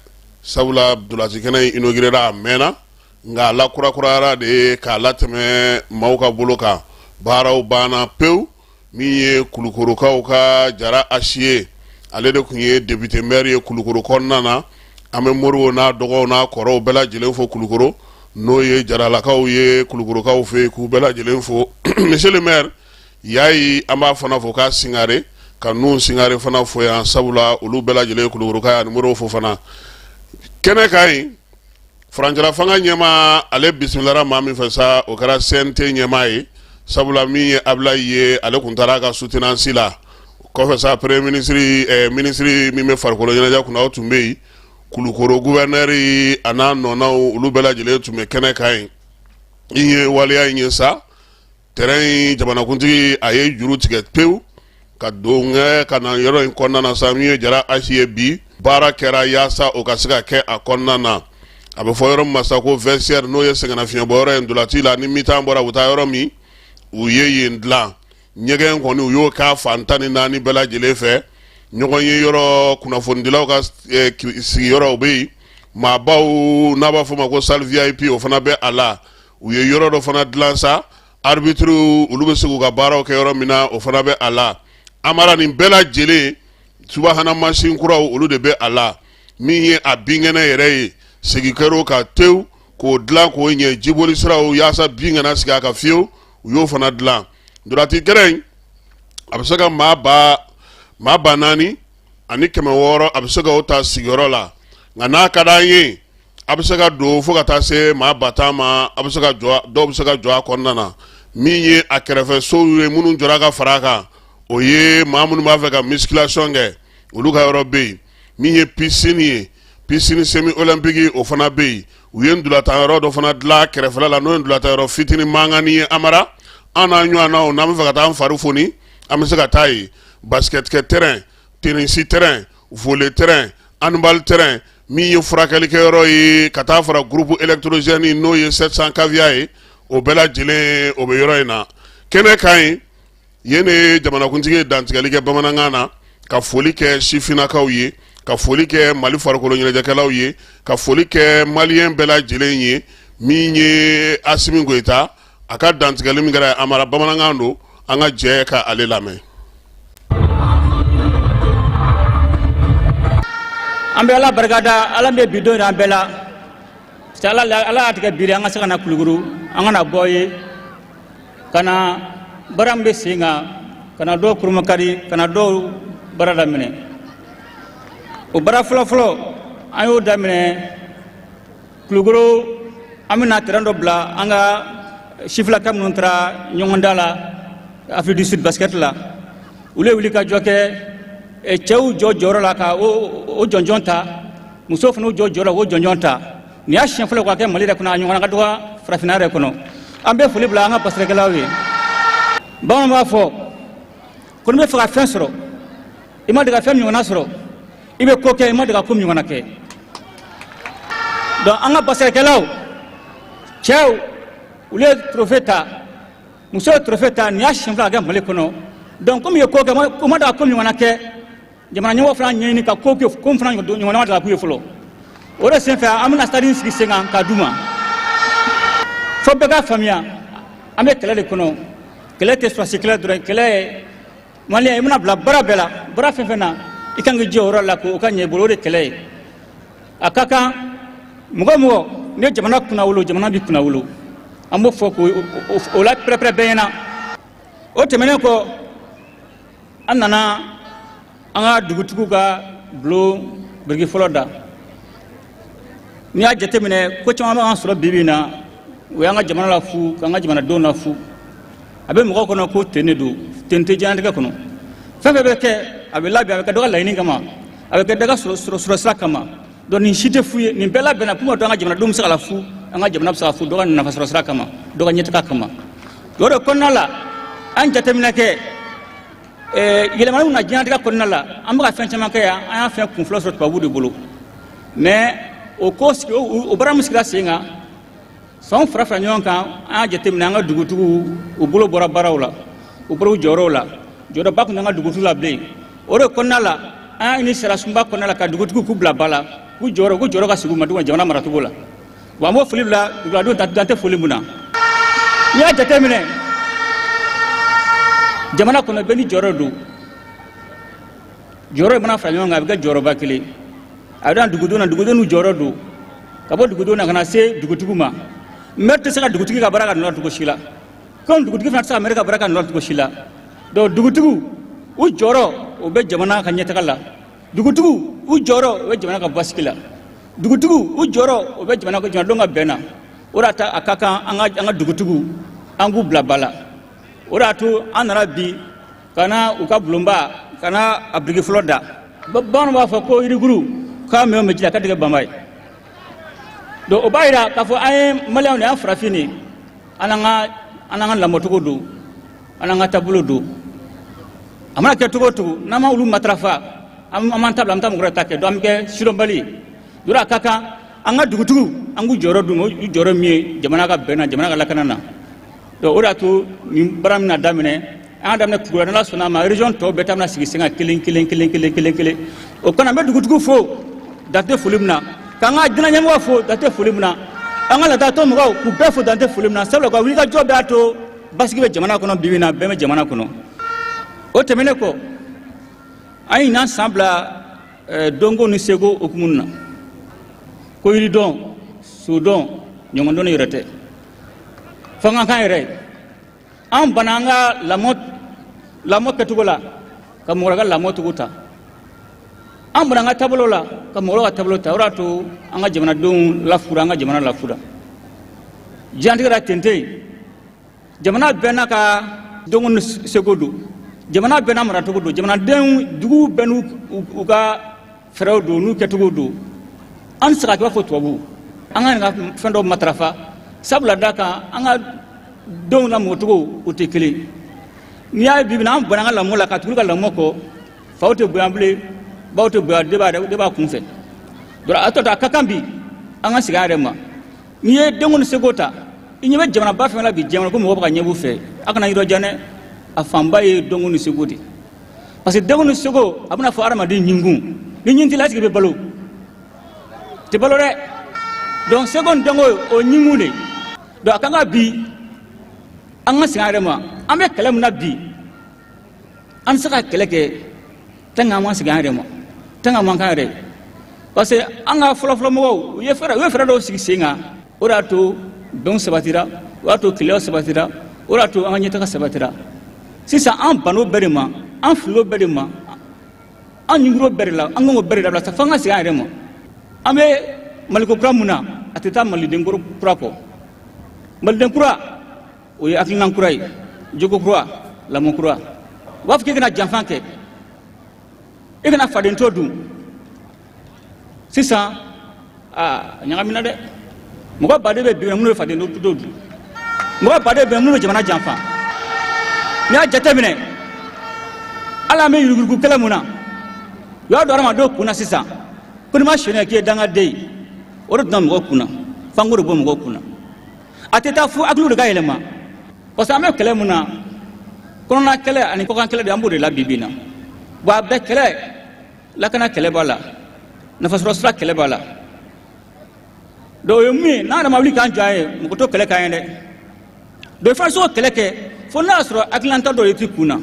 [SPEAKER 10] sabula ntolaci kɛnɛ in inaugurera a mɛnna nka a lakurakurayara de ye k'a latɛmɛ maaw ka bolo kan baaraw banna pewu min ye kulukorokaw ka jara asi ye ale de tun ye député maire ye kulukoro kɔnɔna na an bɛ moriw n'a dɔgɔw n'a kɔrɔw bɛɛ lajɛlen fo kulukoro n'o ye jaralakaw ye kulukorokaw fɛ yen k'u bɛɛ lajɛlen fo monsieur le maire yayi an b'a fana fo k'a singare ka nun singare fana fo yan sabula olu bɛɛ lajɛlen ye kulukoroka ye ani moriw fo fana kɛnɛ kan yen furancɛla fanga ɲɛmaa ale bisimilara maa min fɛ sa o kɛra CNT ɲɛmaa ye sabula min ye Abilayi ye ale tun taara a ka soutenance la kɔfɛ sa premier ministre ministre min bɛ farikolo ɲɛnajɛ kunna o tun bɛ yen Kulukoro gouverneur a n'a nɔnaw olu bɛɛ lajɛlen tun bɛ kɛnɛ kan yen i ye waleya in ye sa terrain in jamanakuntigi a ye juru tigɛ pewu ka don kɛ ka na yɔrɔ in kɔnɔna na sa min ye jara asi ye bi baara kɛra yaasa o ka se ka kɛ a kɔnɔna na a bɛ fɔ yɔrɔ min ma sa ko vestiaire n'o ye sɛgɛnnafiɲɛbɔ yɔrɔ ye ntolaci la ni mi-temps bɔra u bɛ taa yɔrɔ min u ye yen dilan ɲɛgɛn kɔni u y'o k'a fan 14 bɛɛ lajɛlen fɛ ɲɔgɔn ye yɔrɔ kunnafonidilaw ka sigiyɔrɔ o bɛ yen maabaw n'a b'a fɔ o ma ko salle VIP o fana bɛ a la u ye yɔrɔ dɔ fana dilan sa arbitre olu bɛ se k'u ka baaraw kɛ yɔrɔ min na o fana bɛ a la amara nin bɛɛ lajɛlen subahana mansin kuraw olu de bɛ a la min ye a binkɛnɛ yɛrɛ ye segin kɛr'o kan tewu k'o dilan k'o ɲɛ jiboli siraw yaasa bin kana sigi a kan fiyewu u y'o fana dilan ntolaci terrain in a bɛ se ka maa 4600 a bɛ se ka o ta sigiyɔrɔ la nka n'a ka d'an ye a bɛ se ka don fo ka taa se maa 10 000 ma a bɛ se ka jɔ dɔw bɛ se ka jɔ a kɔnɔna na min ye a kɛrɛfɛ sow ye minnu jɔra ka fara a kan o ye maa minnu b'a fɛ ka musculation kɛ olu ka yɔrɔ bɛ yen min ye piscine ye piscine semi olympique o fana bɛ yen u ye ntolatan yɔrɔ dɔ fana dilan kɛrɛfɛla la n'o ye ntolatan yɔrɔ fitinin mankanni ye amara an n'a ɲɔgɔnnaw n'an bɛ fɛ ka taa an fari foni an bɛ se ka taa yen basket kɛ terrain tennis terrain volley terrain handball terrain min ye furakɛlikɛyɔrɔ ye ka taa fara groupe électrogène n'o ye 700 kVA ye o bɛɛ lajɛlen o bɛ yɔrɔ in na. Kɛnɛ kan yen, yen de ye jamanakuntigi ye dantigɛli kɛ bamanankan na, ka foli kɛ sifinnakaw ye, ka foli kɛ Mali farikolo ɲɛnajɛkɛlaw ye, ka foli kɛ maliyɛn bɛɛ lajɛlen ye. Min ye Asimi Goyita, a ka dantigɛli min kɛra a mara bamanankan don, an ka jɛ ka ale lamɛn.
[SPEAKER 14] An bɛ Ala barika da, Ala bɛ bi don an bɛɛ la. Ala Ala y'a tigɛ bi an ka se ka na Kulukoro, an ka na bɔ ye ka na baara min bɛ sen kan, ka na dɔw kurumakari, ka na dɔw baara daminɛ. O baara fɔlɔfɔlɔ, an y'o daminɛ Kulukoro. An bɛna terrain dɔ bila an ka sifilaka minnu taara ɲɔgɔndan la Afrique du Sud basket la. Olu ye wuli ka jɔ kɛ, cɛw jɔ jɔyɔrɔ la ka o jɔnjɔn ta, musow fana jɔ jɔyɔrɔ la k'o jɔnjɔn ta. Nin y'a siɲɛ fɔlɔ k'a kɛ Mali yɛrɛ kɔnɔ, a ɲɔgɔnna ka dɔgɔ farafinna yɛrɛ kɔnɔ. An bɛ foli bila an ka basikɛtikɛlaw ye. Bamananw b'a fɔ ko n'i bɛ fɛ ka fɛn sɔrɔ, i ma deli ka fɛn min ɲɔgɔnna sɔrɔ, i bɛ ko kɛ i ma deli ka ko min ɲɔgɔnna kɛ. Donc an ka basikɛtikɛlaw, cɛw, olu ye trophée ta, musow ye trophée ta. Nin y'a siɲɛ fɔlɔ ka kɛ Mali kɔnɔ. Donc komi ye ko kɛ o ma deli ka ko min ɲɔgɔnna kɛ, jamana ɲɛmɔgɔ fana ɲɛɲini ka ko kɛ ko min fana ɲɔgɔnna ma deli ka k'u ye fɔlɔ. O de senfɛ, an bɛna stade sigi sen kan k'a d'u ma. Fo bɛɛ k'a faamuya, an bɛ kɛlɛ de kɔnɔ. Kɛlɛ tɛ sɔrɔdasi kɛlɛ dɔrɔn ye. Kɛlɛ ye maliyɛn, i bɛna bila baara bɛɛ la, baara fɛn fɛn na, i kan k'i jɔ o yɔrɔ la k'o ka ɲɛ i bolo. O de kɛlɛ ye. A ka kan mɔgɔ mɔgɔ ni ye jamana kunnawolo, jamana b'i kunnawolo. An b'o fɔ k'o la pɛrɛpɛrɛ bɛɛ ɲɛna. O tɛmɛnen kɔ, an nana an ka dugutigiw ka bulon biriki fɔlɔ da. N'i y'a jateminɛ, ko caman b'an sɔrɔ bi bi in na, o y'an ka jamana la fu, k'an ka jamanadenw la fu. A bɛ mɔgɔ kɔnɔ ko ten de don, ten tɛ diɲɛlatigɛ kɔnɔ. Fɛn fɛn bɛ kɛ, a bɛ labɛn, a bɛ kɛ dɔ ka laɲini kama, a bɛ kɛ dɔ ka sɔrɔ sira kama. Donc nin si tɛ fu ye. Nin bɛɛ labɛnna pour que an ka jamanadenw bɛ se ka la fu, an ka jamana bɛ se ka fu dɔ ka nafa sɔrɔ sira kama, dɔ ka ɲɛtaga kama. O de kɔnɔna la, an jateminɛ kɛ yɛlɛmaniw na diɲɛlatigɛ kɔnɔna la. An bɛ ka fɛn caman kɛ yan, an y'a fɛn kun fɔlɔ sɔrɔ tubabuw de bolo. Mais o ko sigi, o baara min sigira sen kan, sanw fara fara ɲɔgɔn kan, an y'a jateminɛ, an ka dugutigiw, u bolo bɔra baaraw la, u bɔra u jɔyɔrɔw la, jɔyɔrɔba tun t'an ka dugutigiw la bilen. O de kɔnɔna la, an y'a ɲini sariya sunba kɔnɔna la ka dugutigiw k'u bila ba la, k'u jɔyɔrɔ ka sigi u ma jamana maracogo la. Wa an b'o foli bila duguladenw, dan tɛ foli mun na. N'i y'a jateminɛ jamana kɔnɔ, bɛɛ ni jɔyɔrɔ don. Jɔyɔrɔ mana fara ɲɔgɔn kan, a bɛ kɛ jɔyɔrɔba kelen. A bɛ dan dugudenw na, dugudenw n'u jɔyɔrɔ don, ka bɔ dugudenw na ka na se dugutigiw ma. Maire tɛ se ka dugutigi ka baara ka nɔ cogo si la, komi dugutigi fana tɛ se ka maire ka baara ka nɔ cogo si la. Donc dugutigiw, u jɔyɔrɔ o bɛ jamana ka ɲɛtaga la. Dugutigiw, u jɔyɔrɔ o bɛ jamana ka basigi la. Dugutigiw, u jɔyɔrɔ o bɛ jamana jamanadenw ka bɛn na. O de y'a to a ka kan an ka dugutigiw, an k'u bila ba la. O de y'a to an nana bi ka na u ka bulonba, ka na a biriki fɔlɔ da. Bamananw b'a fɔ ko yirikuru k'a mɛn o mɛn ji la, k'a tɛ kɛ banba ye. Donc o b'a yira k'a fɔ an ye maliyɛnw de ye, an farafin de ye. An n'an ka lamɔcogo don, an n'an ka taabolo don. A mana kɛ cogo o cogo, n'an ma olu matarafa, an b'an ta bila, an bɛ taa mɔgɔ wɛrɛ ta kɛ. Donc an bɛ kɛ sidɔnbali ye. Donc a ka kan an ka dugutigiw, an k'u jɔyɔrɔ d'u ma, u jɔyɔrɔ min ye jamana ka bɛn na, jamana ka lakana na. Donc o de y'a to nin baara min na daminɛ, an y'a daminɛ Kulukoro. N'Ala sɔnna a ma, région tɔw bɛɛ ta bɛna sigi sen kan kelen kelen kelen kelen kelen kelen. O kɔnɔ, an bɛ dugutigiw fo dan tɛ foli min na, k'an ka diinɛ ɲɛmɔgɔw fo dan tɛ foli min na, an ka ladatɔ mɔgɔw, k'u bɛɛ fo dan tɛ foli min na, sabula ka wulikajɔ bɛɛ y'a to basigi bɛ jamana kɔnɔ bi bi in na, bɛn bɛ jamana kɔnɔ. O tɛmɛnen kɔ, an ye ɲinan san bila dɔnko ni seko hukumu na, ko yiridɔn, sodɔn, ɲɔgɔndɔn yɛrɛ tɛ fo an ka kan yɛrɛ ye. An banna an ka lamɔ kɛcogo la ka mɔgɔ wɛrɛ ka lamɔ cogo ta. An banna an ka taabolo la ka mɔgɔ wɛrɛ ka taabolo ta. O de y'a to an ka jamanadenw lafura, an ka jamana lafura. Diɲɛlatigɛ la, ten tɛ yen. Jamana bɛɛ n'a ka dɔnko ni seko don, jamana bɛɛ n'a maracogo don, jamanadenw duguw bɛɛ n'u u ka fɛɛrɛw don, n'u kɛcogo don. An tɛ se ka kɛ i b'a fɔ tubabu. An ka nin ka fɛn dɔw matarafa, sabula da kan an ka denw lamɔcogo o tɛ kelen. N'i y'a ye bi bi in na, an banna an ka lamɔ la ka tugu ka lamɔ kɔ, faw tɛ bonya bilen, baw tɛ bonya, den b'a kun fɛ. Donc a tɔ a ka kan bi an ka segin an yɛrɛ ma. N'i ye denko ni seko ta I ɲɛ bɛ jamanaba fɛn la bi diɲɛ kɔnɔ ko mɔgɔ bɛ ka ɲɛ b'u fɛ, a kana yɔrɔ jan dɛ, a fanba ye dɔnko ni seko de. Parce que dɔnko ni seko, a bɛna fɔ hadamaden ɲinkun, ni ɲin t'i la, est-ce que i bɛ balo? Tɛ balo dɛ. Donc seko ni dɔnko, o ɲinkun de. Donc a kan ka bi an ka segin an yɛrɛ ma. An bɛ kɛlɛ min na bi, an tɛ se ka kɛlɛ kɛ tant que an ma segin an yɛrɛ ma, tant que an man kan yɛrɛ. Parce que an ka fɔlɔfɔlɔ mɔgɔw, u ye fɛɛrɛ dɔw sigi sen kan, o de y'a to bɛnw sabatira, o y'a to keleyaw sabatira, o de y'a to an ka ɲɛtaga sabatira. Sisan an ban'o bɛɛ de ma, an fil'o bɛɛ de ma, an ɲungur'o bɛɛ de la, an kan k'o bɛɛ de dabila sa, f'an ka segin an yɛrɛ ma. An bɛ maliko kura mun na, a tɛ taa maliden kura kɔ. Maliden kura, o ye hakilinan kura ye, jogo kura, lamɔ kura. U b'a fɔ k'i kana janfa kɛ, i kana fadento dun. Sisan aa, a ɲagamina dɛ. Mɔgɔ baden bɛ bi minnu bɛ fadento dun, mɔgɔ baden bɛ minnu bɛ jamana janfa. N'i y'a jateminɛ, hali an bɛ yuruguyurugu kɛlɛ mun na, u y'a don hadamadenw kun na sisan ko n'i ma sonyɛ k'i ye dangaden ye. O de donna mɔgɔw kun na, f'an k'o de bɔ mɔgɔw kun na. A tɛ taa fo hakiliw de ka yɛlɛma, parce que an bɛ kɛlɛ mun na, kɔnɔna kɛlɛ ani kɔkan kɛlɛ de, an b'o de la bi bi in na. Wa a bɛɛ kɛlɛ, lakana kɛlɛ b'a la, nafasɔrɔ sira kɛlɛ b'a la. Donc o ye mun ye, n'an yɛrɛ ma wuli k'an jɔ an ye, mɔgɔ t'o kɛlɛ k'an ye dɛ. Donc i fana se k'o kɛlɛ kɛ fo n'a y'a sɔrɔ hakilinata dɔ de t'i kun na.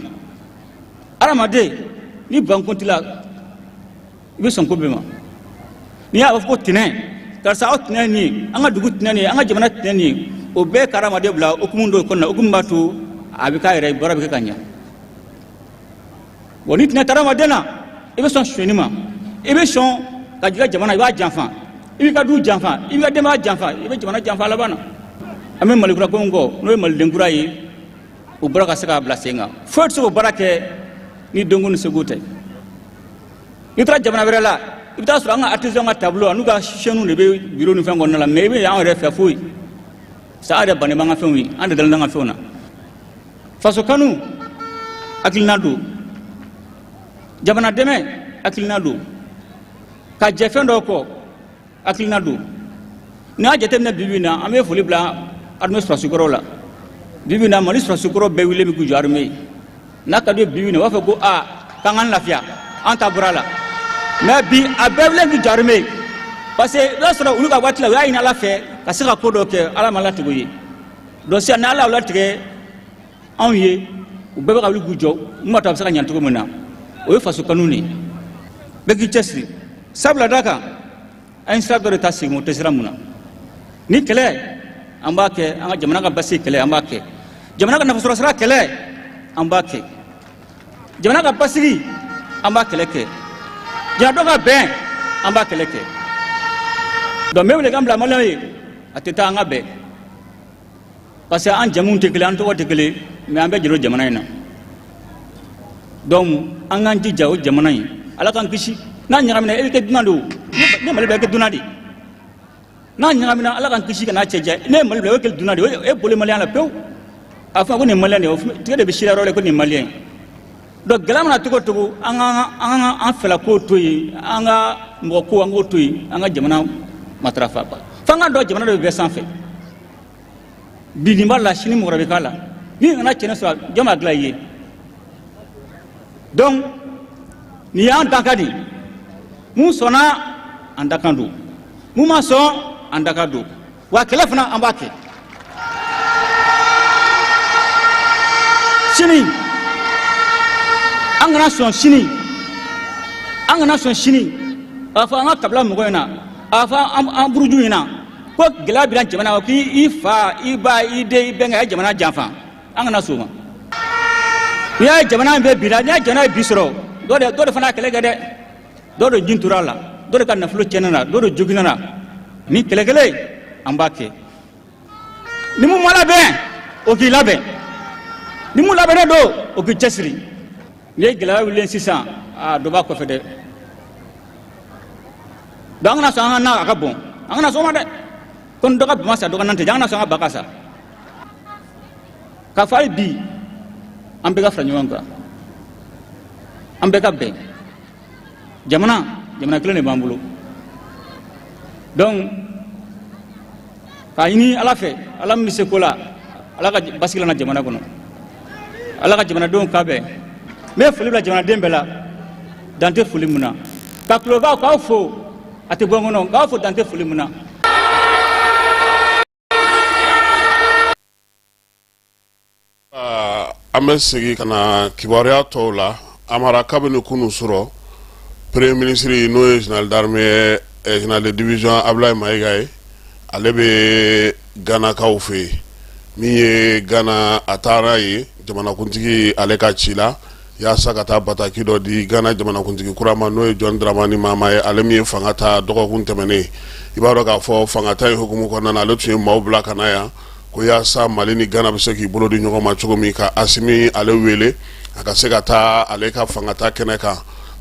[SPEAKER 14] Hadamaden, ni bankun t'i la, i bɛ sɔn ko bɛɛ ma. N'i y'a fɔ ko tɛnɛ, karisa aw tɛnɛ nin ye, an ka dugu tɛnɛ nin ye, an ka jamana tɛnɛ nin ye, o bɛɛ ka hadamaden bila hukumu dɔw kɔnɔna, hukumu b'a to a bɛ k'a yɛrɛ ye, baara bɛ kɛ ka ɲɛ. Bon, ni tɛnɛ taara hadamaden na, i bɛ sɔn sonyɛni ma, i bɛ sɔn ka jigin jamana, i b'a janfa, i b'i ka du janfa, i b'i ka denbaya janfa, i bɛ jamana janfa a laban na. An bɛ malikura ko min kɔ, n'o ye maliden kura ye, o bɔra ka se k'a bila sen kan. Foyi tɛ se k'o baara kɛ ni dɔnko ni seko tɛ. N'i taara jamana wɛrɛ la, i bɛ taa sɔrɔ an ka artisan ka tableau an'u ka chaîne de bɛ bureau ni fɛn kɔnɔna la, mais i bɛ an yɛrɛ fɛ foyi. Sa an yɛrɛ bannen b'an ka fɛnw ye, an de dalen b'an ka fɛnw na. Faso kanu hakilina don, jamana dɛmɛ hakilina don, ka jɛ fɛn dɔw kɔ hakilina don. N'i y'a jateminɛ bi bi in na, an bɛ foli bila armée sɔrɔdasikɔrɔw la. Bi bi in na, Mali sɔrɔdasikɔrɔw bɛɛ wulilen bɛ k'u jɔ armée ye. N'a ka di bi bi in na, u b'a fɔ ko aa, k'an k'an lafiya, an ta bɔra a la. Mais bi a bɛɛ wulilen k'u jɔ armée ye, parce que i b'a sɔrɔ olu ka waati la, u y'a ɲini Ala fɛ ka se ka ko dɔ kɛ, Ala ma latigɛ u ye. Donc sisan ni Ala y'o latigɛ anw ye, u bɛɛ bɛ ka wuli k'u jɔ mun b'a to a bɛ se ka ɲɛ cogo min na. O ye faso kanu de ye. Bɛɛ k'i cɛsiri, sabula da kan an ye sira dɔ de ta segin o tɛ sira mun na. Ni kɛlɛ an b'a kɛ, an ka jamana ka basigi kɛlɛ an b'a kɛ, jamana ka nafasɔrɔ sira kɛlɛ an b'a kɛ, jamana ka basigi an b'a kɛlɛ kɛ, jamanadenw ka bɛn an b'a kɛlɛ kɛ. Donc n bɛ welekan bila maliyɛnw ye, a tɛ taa an ka bɛn, parce que an jamuw tɛ kelen, an tɔgɔ tɛ kelen, mais an bɛɛ jɛra o jamana in na. Donc an k'an jija o jamana in, Ala k'an kisi n'a ɲagamina, e bɛ kɛ dunan de o. Ne Mali bila, e bɛ kɛ dunan de. N'a ɲagamina, Ala k'an kisi ka n'a cɛ janya, ne ye Mali bila, e bɛ kɛ dunan de ye, e bɔlen maliyɛn la pewu. A fɔ ko nin ye maliyɛn de ye, o tigɛ de bɛ sira yɔrɔ la ko nin ye maliyɛn ye. Donc gɛlɛya mana cogo o cogo, an ka an fɛla ko to yen, an ka mɔgɔ ko an k'o to yen, an ka jamana matarafa. F'an ka dɔn jamana de bɛ bɛɛ sanfɛ. Bi nin b'a la, sini mɔgɔ wɛrɛ bɛ k'a la. N'i nana cɛnni sɔrɔ, jɔn b'a dilan i ye? Donc nin y'an dakan de ye. Mun sɔnna, an dakan don, mun ma sɔn, an dakan don. Wa kɛlɛ fana an b'a kɛ. Sini an kana sɔn, sini an kana sɔn, sini a fɔ an ka kabila mɔgɔ ɲɛna, a fɔ an buruju ɲɛna ko gɛlɛya bɛ jamana kɔnɔ, k'i fa, i ba, i den, i bɛnkɛ a ye jamana janfa. An kana sɔn o ma. N'i y'a ye jamana in bɛ bi la, n'i y'a jamana ye bi sɔrɔ, dɔ de fana y'a kɛlɛ kɛ dɛ, dɔ de jin tora a la, dɔ de ka nafolo tiɲɛna na, dɔ de joginna na. Ni kɛlɛ kelen an b'a kɛ. Ni mun ma labɛn, o k'i labɛn. Ni mun labɛnnen don, o k'i cɛsiri. N'i ye gɛlɛya wulilen sisan, aa, dɔ b'a kɔfɛ dɛ. Donc an kana sɔn an ka na a ka bɔn, an kana sɔn o ma dɛ. Ko ni dɔ ka bama sa, dɔ ka nan tɛ, an kana sɔn an ka ba ka sa. K'a fɔ hali bi, an bɛɛ ka fara ɲɔgɔn kan, an bɛɛ ka bɛn. Jamana kelen de b'an bolo. Donc K'a ɲini Ala fɛ, Ala min bɛ se ko la, Ala ka basigi lana jamana kɔnɔ, Ala ka jamanadenw kan bɛn. N bɛ foli bila jamanaden bɛɛ la, dan tɛ foli min na. Ka tulobaw k'aw fo, a tɛ bɔ n kɔnɔ, k'aw fo dan tɛ foli min na.
[SPEAKER 10] An bɛ segin ka na kibaruya tɔw la. Amara, kabini kunun surɔ, premier ministre, n'o ye général d'armée, général de division Ablaye Mayiga ye, ale bɛ Ganakaw fɛ yen. Min ye Gana, a taara yen jamanakuntigi ale ka ci la yaasa ka taa bataki dɔ di Gana jamanakuntigi kura ma, n'o ye John Dramani Mahama ye, ale min ye fanga ta dɔgɔkun tɛmɛnen. I b'a dɔn k'a fɔ fangata in hukumu kɔnɔna na, ale tun ye maaw bila ka na yan ko yaasa Mali ni Gana bɛ se k'i bolo di ɲɔgɔn ma cogo min, ka Asimi ale wele a ka se ka taa ale ka fangata kɛnɛ kan.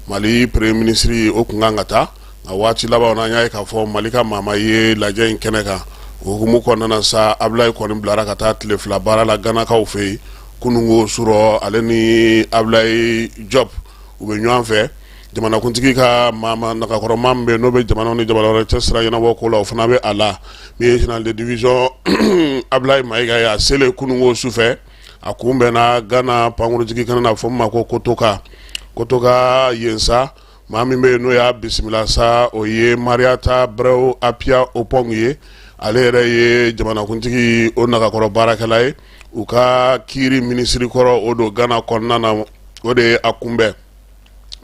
[SPEAKER 10] Mali premier ministre o tun kan ka taa, nka waati laban na, an y'a ye k'a fɔ Mali ka maa ma ye lajɛ in kɛnɛ kan. O hukumu kɔnɔna na sa, Ablaye kɔni bilara ka taa tile 2 baara la Ganakaw fɛ yen. Kununko surɔ, ale ni Ablaye Diop u bɛ ɲɔgɔn fɛ. Jamanakuntigi ka maa nagakɔrɔma min bɛ n'o bɛ jamana ni jamana wɛrɛ cɛ sira ɲɛnabɔ ko la, o fana bɛ a la. Min ye général de division Ablaye Mayiga ye, a selen kununko sufɛ, a kunbɛnna Gana pankurunjigin kɛnɛ na, fɔ min ma ko Kotoka. Kotoka yen sa, maa min bɛ yen n'o y'a bisimila sa, o ye Mariata Brɛw Apia Opong ye. Ale yɛrɛ ye jamanakuntigi o nagakɔrɔ baarakɛla ye, u ka kiiri minisiri kɔrɔ o don Gana kɔnɔna na, o de ye a kunbɛn.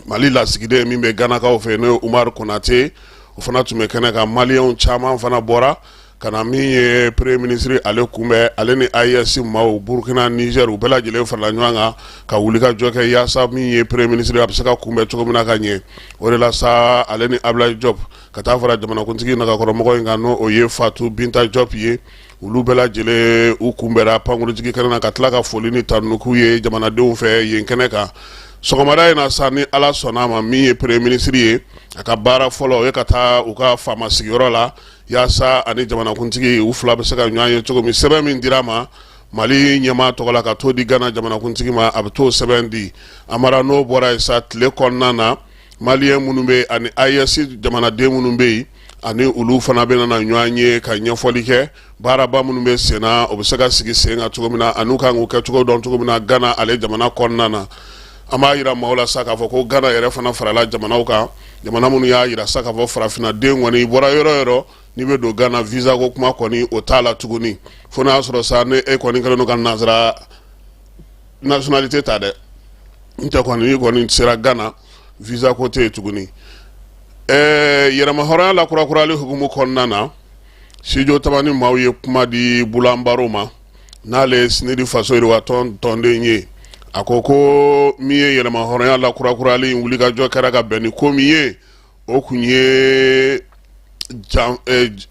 [SPEAKER 10] Mali lasigiden min bɛ Ganakaw fɛ, n'o ye Umaru Konate, o fana tun bɛ kɛnɛ kan. Maliyɛnw caman fana bɔra ka na min ye premier ministre ale kunbɛn. Ale ni AES maaw, Burukina, Niger, u bɛɛ lajɛlen farala ɲɔgɔn kan ka wulikajɔ kɛ yaasa min ye premier ministre a bɛ se ka kunbɛn cogo min na ka ɲɛ. O de la sa, ale ni Ablaye Diop ka taa fara jamanakuntigi nagakɔrɔmɔgɔ in kan, n'o o ye Fatu Binta Diop ye, olu bɛɛ lajɛlen u kunbɛra pankurunjigin kɛnɛ na ka tila ka foli ni tanuni k'u ye jamanadenw fɛ yen kɛnɛ kan. Sɔgɔmada in na sa, ni Ala sɔnna a ma, min ye premier ministre ye, a ka baara fɔlɔ o ye ka taa u ka faama sigiyɔrɔ la yaasa ani jamanakuntigi u fila bɛ se ka ɲɔgɔn ye cogo min. Sɛbɛn min dira a ma Mali ɲɛmaa tɔgɔ la ka t'o di Gana jamanakuntigi ma, a bɛ t'o sɛbɛn di. Amara, n'o bɔra yen sa, tile kɔnɔna na, Maliyɛn minnu bɛ ani AES jamanaden minnu bɛ yen, ani olu fana bɛna na ɲɔgɔn ye ka ɲɛfɔli kɛ baaraba minnu bɛ sen na, o bɛ se ka sigi sen kan cogo min na, ani u kan k'u kɛcogo dɔn cogo min na Gana ale jamana kɔnɔna na. An b'a jira maaw la sa k'a fɔ ko Gana yɛrɛ fana farala jamanaw kan, jamana minnu y'a jira sa k'a fɔ farafinnaden kɔni, i bɔra yɔrɔ o yɔrɔ, n'i bɛ don Gana, visa ko kuma kɔni o t'a la tuguni, fo n'a y'a sɔrɔ sa ni e kɔni kɛlen don ka nansara nationalité ta dɛ. N tɛ kɔni, n'i kɔni sera Gana, visa ko tɛ yen tuguni. Ɛɛ, yɛrɛmahɔrɔnya lakurakurali hukumu kɔnɔna na, Studio Tamani maaw ye kuma di Bulan Baro ma, n'ale ye SNUD Faso Yiriwa tɔn tɔnden ye. A ko ko min ye yɛrɛmahɔrɔnya lakurakurali in wulikajɔ kɛra ka bɛn ni ko min ye, o kun ye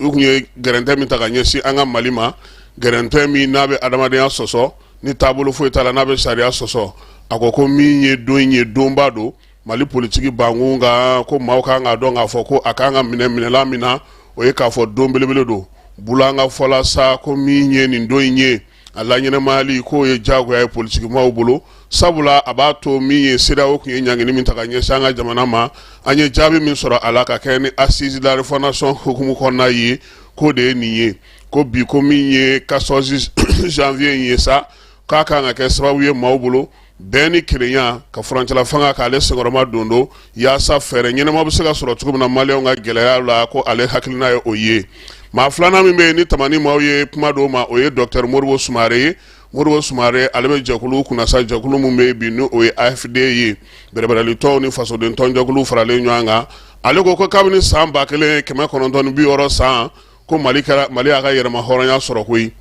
[SPEAKER 10] o kun ye gɛrɛntɛ min ta ka ɲɛsin an ka Mali ma, gɛrɛntɛ min n'a bɛ adamadenya sɔsɔ, ni taabolo foyi t'a la, n'a bɛ sariya sɔsɔ. A ko ko min ye don in ye, donba don Mali politiki bankun kan, ko maaw kan k'a dɔn k'a fɔ ko a kan ka minɛ minɛla min na, o ye k'a fɔ don belebele don. Bulan ka fɔ la sa, ko min ye nin don in ye, a laɲɛnamayali k'o ye diyagoya ye politikimaaw bolo, sabula a b'a to min ye CEDEAO tun ye ɲangini min ta ka ɲɛsin an ka jamana ma, an ye jaabi min sɔrɔ a la ka kɛ ni assise de la refondation hukumu kɔnɔna ye, k'o de ye nin ye. Ko bi, ko min ye 14 janvier in ye sa, k'a kan ka kɛ sababu ye maaw bolo, bɛn ni kelenya ka furancɛla fanga k'ale senkɔrɔma don don yaasa fɛɛrɛ ɲɛnama bɛ se ka sɔrɔ cogo min na maliyɛnw ka gɛlɛya la, ko ale hakilina ye o ye. Maa filanan min bɛ yen ni Tamani maaw ye kuma d'o ma, o ye docteur Modibo Sumare ye. Modibo Sumare, ale bɛ jɛkulu kunna sa, jɛkulu min bɛ yen bi ni o ye AFD ye, bɛrɛbɛrɛli tɔnw ni fasoden tɔnjɛkulu faralen ɲɔgɔn kan. Ale ko ko kabini san 1960 san, ko Mali kɛra, Mali y'a ka yɛrɛma hɔrɔnya sɔrɔ koyi.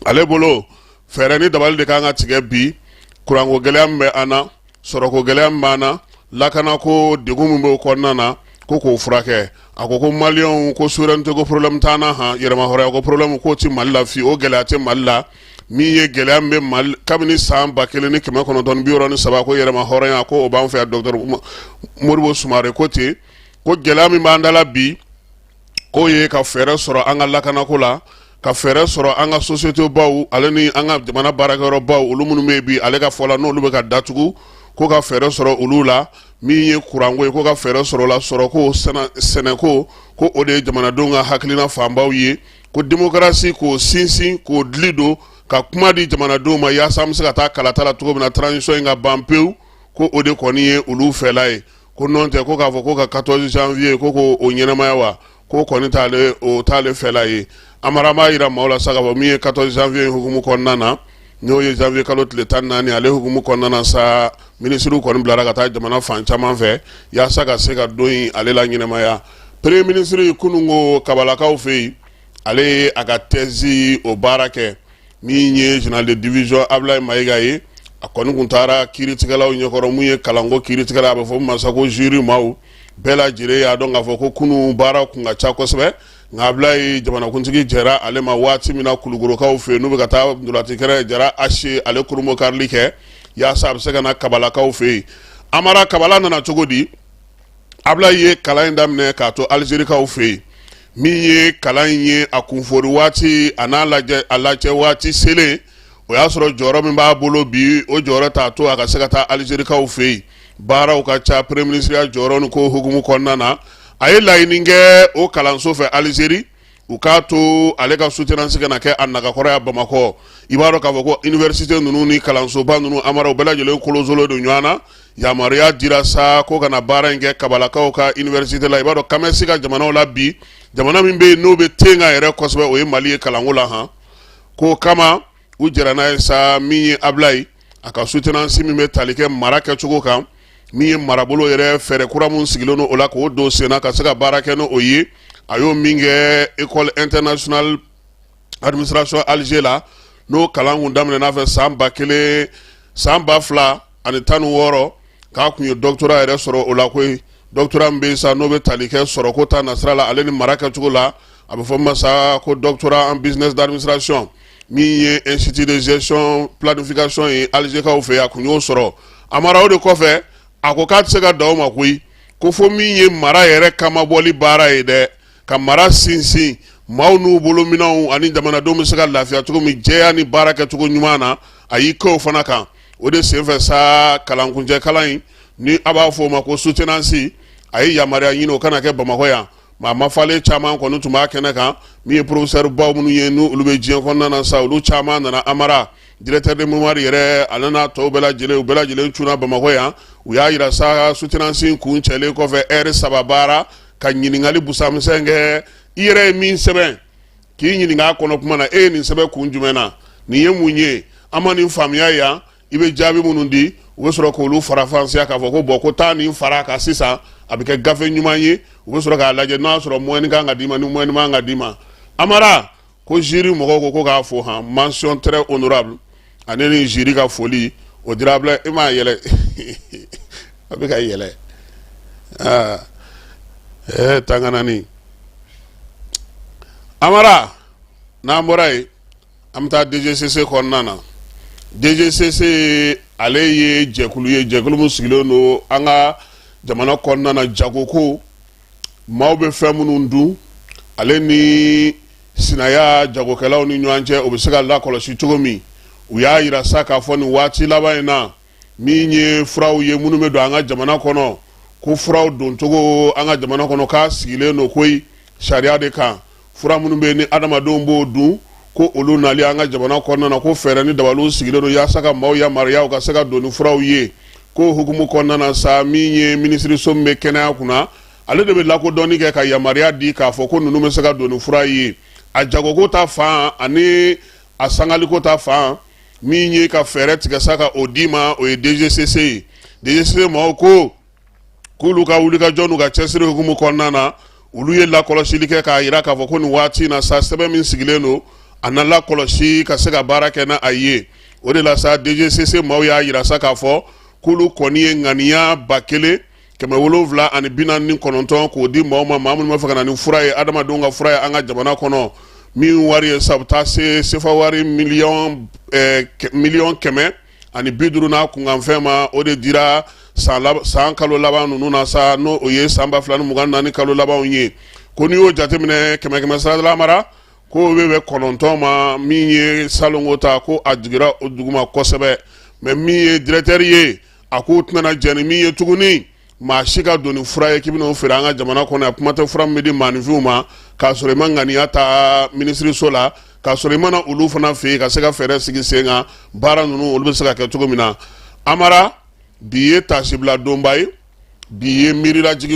[SPEAKER 10] Ale bolo, fɛɛrɛ ni dabali de kan ka tigɛ bi, kuranko gɛlɛya min bɛ an na, sɔrɔko gɛlɛya min b'an na, lakanako degun min b'o kɔnɔna na, ko k'o furakɛ. A ko ko maliyɛnw ko souveraineté ko problème t'an na, han, yɛrɛmahɔrɔnya ko problème k'o tɛ Mali la fi, o gɛlɛya tɛ Mali la. Min ye gɛlɛya min bɛ Mali kabini san 1963, ko yɛrɛmahɔrɔnya ko o b'an fɛ yan, docteur Modibo Sumare ko ten, ko gɛlɛya min b'an da la bi, k'o ye ka fɛɛrɛ sɔrɔ an ka lakanako la, ka fɛɛrɛ sɔrɔ an ka société baw ale ni an ka jamana baarakɛyɔrɔ baw, olu minnu bɛ yen bi, ale ka fɔ la, n'olu bɛ ka datugu, ko ka fɛɛrɛ sɔrɔ olu la. Min ye kuranko ye, ko ka fɛɛrɛ sɔrɔ o la, sɔrɔko, sɛnɛko, ko o de ye jamanadenw ka hakilina fanbaw ye. ko démocratie k'o sinsin, k'o dili don, ka kuma di jamanadenw ma yaasa an bɛ se ka taa kalata la cogo min na, transition in ka ban pewu, ko o de kɔni ye olu fɛla ye. Ko nɔn tɛ ko k'a fɔ ko ka 14 janvier ko ko o ɲɛnamaya wa, ko kɔni t'ale, o t'ale fɛla ye. Amara b'a yira maaw la sa k'a fɔ min ye 14 janvier hukumu kɔnɔna na, n'o ye janvier kalo tile 14, ale hukumu kɔnɔna na sa, minisiriw kɔni bilara ka taa jamana fan caman fɛ yaasa ka se ka don in ale la ɲɛnamaya. Premier ministre kunun ko kabalakaw fɛ yen, ale ye a ka thèse o baara kɛ. Min ye général de division Ablaye Mayiga ye, a kɔni kun taara kiiritigɛlaw ɲɛkɔrɔ. Mun ye kalanko kiiritigɛla, a bɛ fɔ min ma sa ko jury, maaw bɛɛ lajɛlen y'a dɔn k'a fɔ ko kunun baara kun ka ca kosɛbɛ. Nka Ablaye, jamanakuntigi jɛra ale ma waati min na Kulukorokaw fɛ yen, n'u bɛ ka taa ntolaci kɛnɛ jara ase ale kurunbonkarili kɛ yaasa a bɛ se ka na kabalakaw fɛ yen. Amara, kabala nana cogo di? Ablaye ye kalan in daminɛ k'a to Alizerikaw fɛ yen. Min ye kalan in ye, a kunfori waati a n'a lajɛ, a lajɛ waati selen, o y'a sɔrɔ jɔyɔrɔ min b'a bolo bi, o jɔyɔrɔ t'a to a ka se ka taa Alizerikaw fɛ yen. Baaraw ka ca, premier ministre jɔyɔrɔ ni ko hukumu kɔnɔna na. A ye laɲini kɛ o kalanso fɛ Alizeri, u k'a to ale ka soutenance ka na kɛ a nagakɔrɔ ya Bamakɔ. I b'a dɔn k'a fɔ ko université ninnu ni kalansoba ninnu, Amara, u bɛɛ lajɛlen kolosolo don ɲɔgɔn na. Yamaruya dira sa ko ka na baara in kɛ kabalakaw ka université la. I b'a dɔn CAMES ka jamanaw la bi, jamana min bɛ yen n'o bɛ ten kan yɛrɛ kosɛbɛ, o ye Mali ye kalanko la han. K'o kama u jɛra n'a ye sa. Min ye Ablaye, a ka soutenance min bɛ tali kɛ mara kɛcogo kan, min ye marabolo yɛrɛ fɛɛrɛ kura min sigilen don o la k'o don sen na ka se ka baara kɛ n'o ye, a y'o min kɛ école internationale administration Alger la, n'o kalan kun daminɛ n'a fɛ san 1000, san 2016, k'a kun ye doctorat yɛrɛ sɔrɔ o la koyi. Doctorat min bɛ yen sa, n'o bɛ tali kɛ sɔrɔko ta nasira la, ale ni mara kɛcogo la, a bɛ fɔ min ma sa ko doctorat en business d'administration. Min ye institut de gestion planification ye Algerkaw fɛ, a kun y'o sɔrɔ. Amara, o de kɔfɛ, a ko k'a tɛ se ka dan o ma koyi, ko fo min ye mara yɛrɛ kamabɔli baara ye dɛ, ka mara sinsin, maaw n'u bolominɛnw ani jamanadenw bɛ se ka lafiya cogo min jɛya ni baara kɛcogo ɲuman na, a y'i kɛ o fana kan. O de senfɛ sa, kalankuncɛ kalan in ni a b'a fɔ o ma ko soutenance, a ye yamaruya ɲini o kana kɛ Bamakɔ yan. Maa mafalen caman kɔni tun b'a kɛnɛ kan. Min ye professeur baw minnu ye, n'u olu bɛ diɲɛ kɔnɔna na sa, olu caman nana. Amara, directeur de mémoire yɛrɛ, ale n'a tɔw bɛɛ lajɛlen, u bɛɛ lajɛlen cunna Bamakɔ yan. U y'a yira sa, soutenance kuncɛlen kɔfɛ, heure 3 baara, ka ɲininkali busamisɛn kɛ, i yɛrɛ ye min sɛbɛn, k'i ɲininka a kɔnɔ kuma na, e ye nin sɛbɛn kun jumɛn na, nin ye mun ye, an ma nin faamuya yan, i bɛ jaabi minnu di, u bɛ sɔrɔ k'olu faranfasiya k'a fɔ ko bon, ko taa nin fara kan sisan, a bɛ kɛ gafe ɲuman ye. U bɛ sɔrɔ k'a lajɛ n'a sɔrɔ moyenne kan ka d'i ma ni moyenne man ka d'i ma. Amara, ko jury mɔgɔw ko ko k'a fo han, mention très honorable, ani ni jury ka foli o dira Ablaye. E m'a yɛlɛ, a bɛ ka yɛlɛ. Aa ɛɛ tanganani. Amara, n'an bɔra yen, an bɛ taa DGCC kɔnɔna na. DGCC, ale ye jɛkulu ye, jɛkulu min sigilen don an ka jamana kɔnɔna na, jagoko, maaw bɛ fɛn minnu dun, ale ni sinaya jagokɛlaw ni ɲɔgɔn cɛ, o bɛ se ka lakɔlɔsi cogo min. U y'a yira sa k'a fɔ nin waati laban in na, min ye furaw ye minnu bɛ don an ka jamana kɔnɔ, ko furaw doncogo an ka jamana kɔnɔ k'a sigilen don koyi sariya de kan. Fura minnu bɛ yen ni adamadenw b'o dun, ko olu nali an ka jamana kɔnɔna na, ko fɛɛrɛ ni dabaliw sigilen don yaasa ka maaw yamaruya u ka se ka don ni furaw ye. Ko hukumu kɔnɔna na sa, min ye minisiriso min bɛ kɛnɛya kunna, ale de bɛ lakodɔnni kɛ ka yamaruya di k'a fɔ ko ninnu bɛ se ka don ni fura ye. A jagoko ta fan ani a sangaliko ta fan, min ye ka fɛɛrɛ tigɛ sa ka o d'i ma, o ye DGCC ye. DGCC maaw ko k'olu ka wulikajɔ n'u ka cɛsiri hukumu kɔnɔna na, olu ye lakɔlɔsili kɛ k'a yira k'a fɔ ko nin waati in na sa, sɛbɛn min sigilen don, a na lakɔlɔsi ka se ka baara kɛ n'a ye. O de la sa, DGCC maaw y'a yira sa k'a fɔ k'olu kɔni ye ŋaniya 1749 k'o di maaw ma, maa minnu b'a fɛ ka na ni fura ye, adamadenw ka fura ye an ka jamana kɔnɔ, min wari ye sa, bɛ taa se sefa wari 150 miliyɔn n'a kunkanfɛn ma. O de dira san kalo laban ninnu na sa, n'o o ye san 2024 kalo labanw ye. Ko n'i y'o jateminɛ kɛmɛ kɛmɛ sara la, mara ko bɛ bɛn 9 ma. Min ye salongo ta, ko a jigira o duguma kosɛbɛ. Mais min ye directeur ye, a k'u tɛna jɛn ni min ye tuguni, Maa si ka don ni fura ye k'i bɛn'o feere an ka jamana kɔnɔ yan, kuma tɛ fura min bɛ di maaninfinw ma, k'a sɔrɔ i ma ŋaniya ta minisiriso la, k'a sɔrɔ i ma na olu fana fɛ yen ka se ka fɛɛrɛ sigi sen kan, baara ninnu olu bɛ se ka kɛ cogo min na. Amara, bi ye taasibila donba ye, bi ye miirilajigin.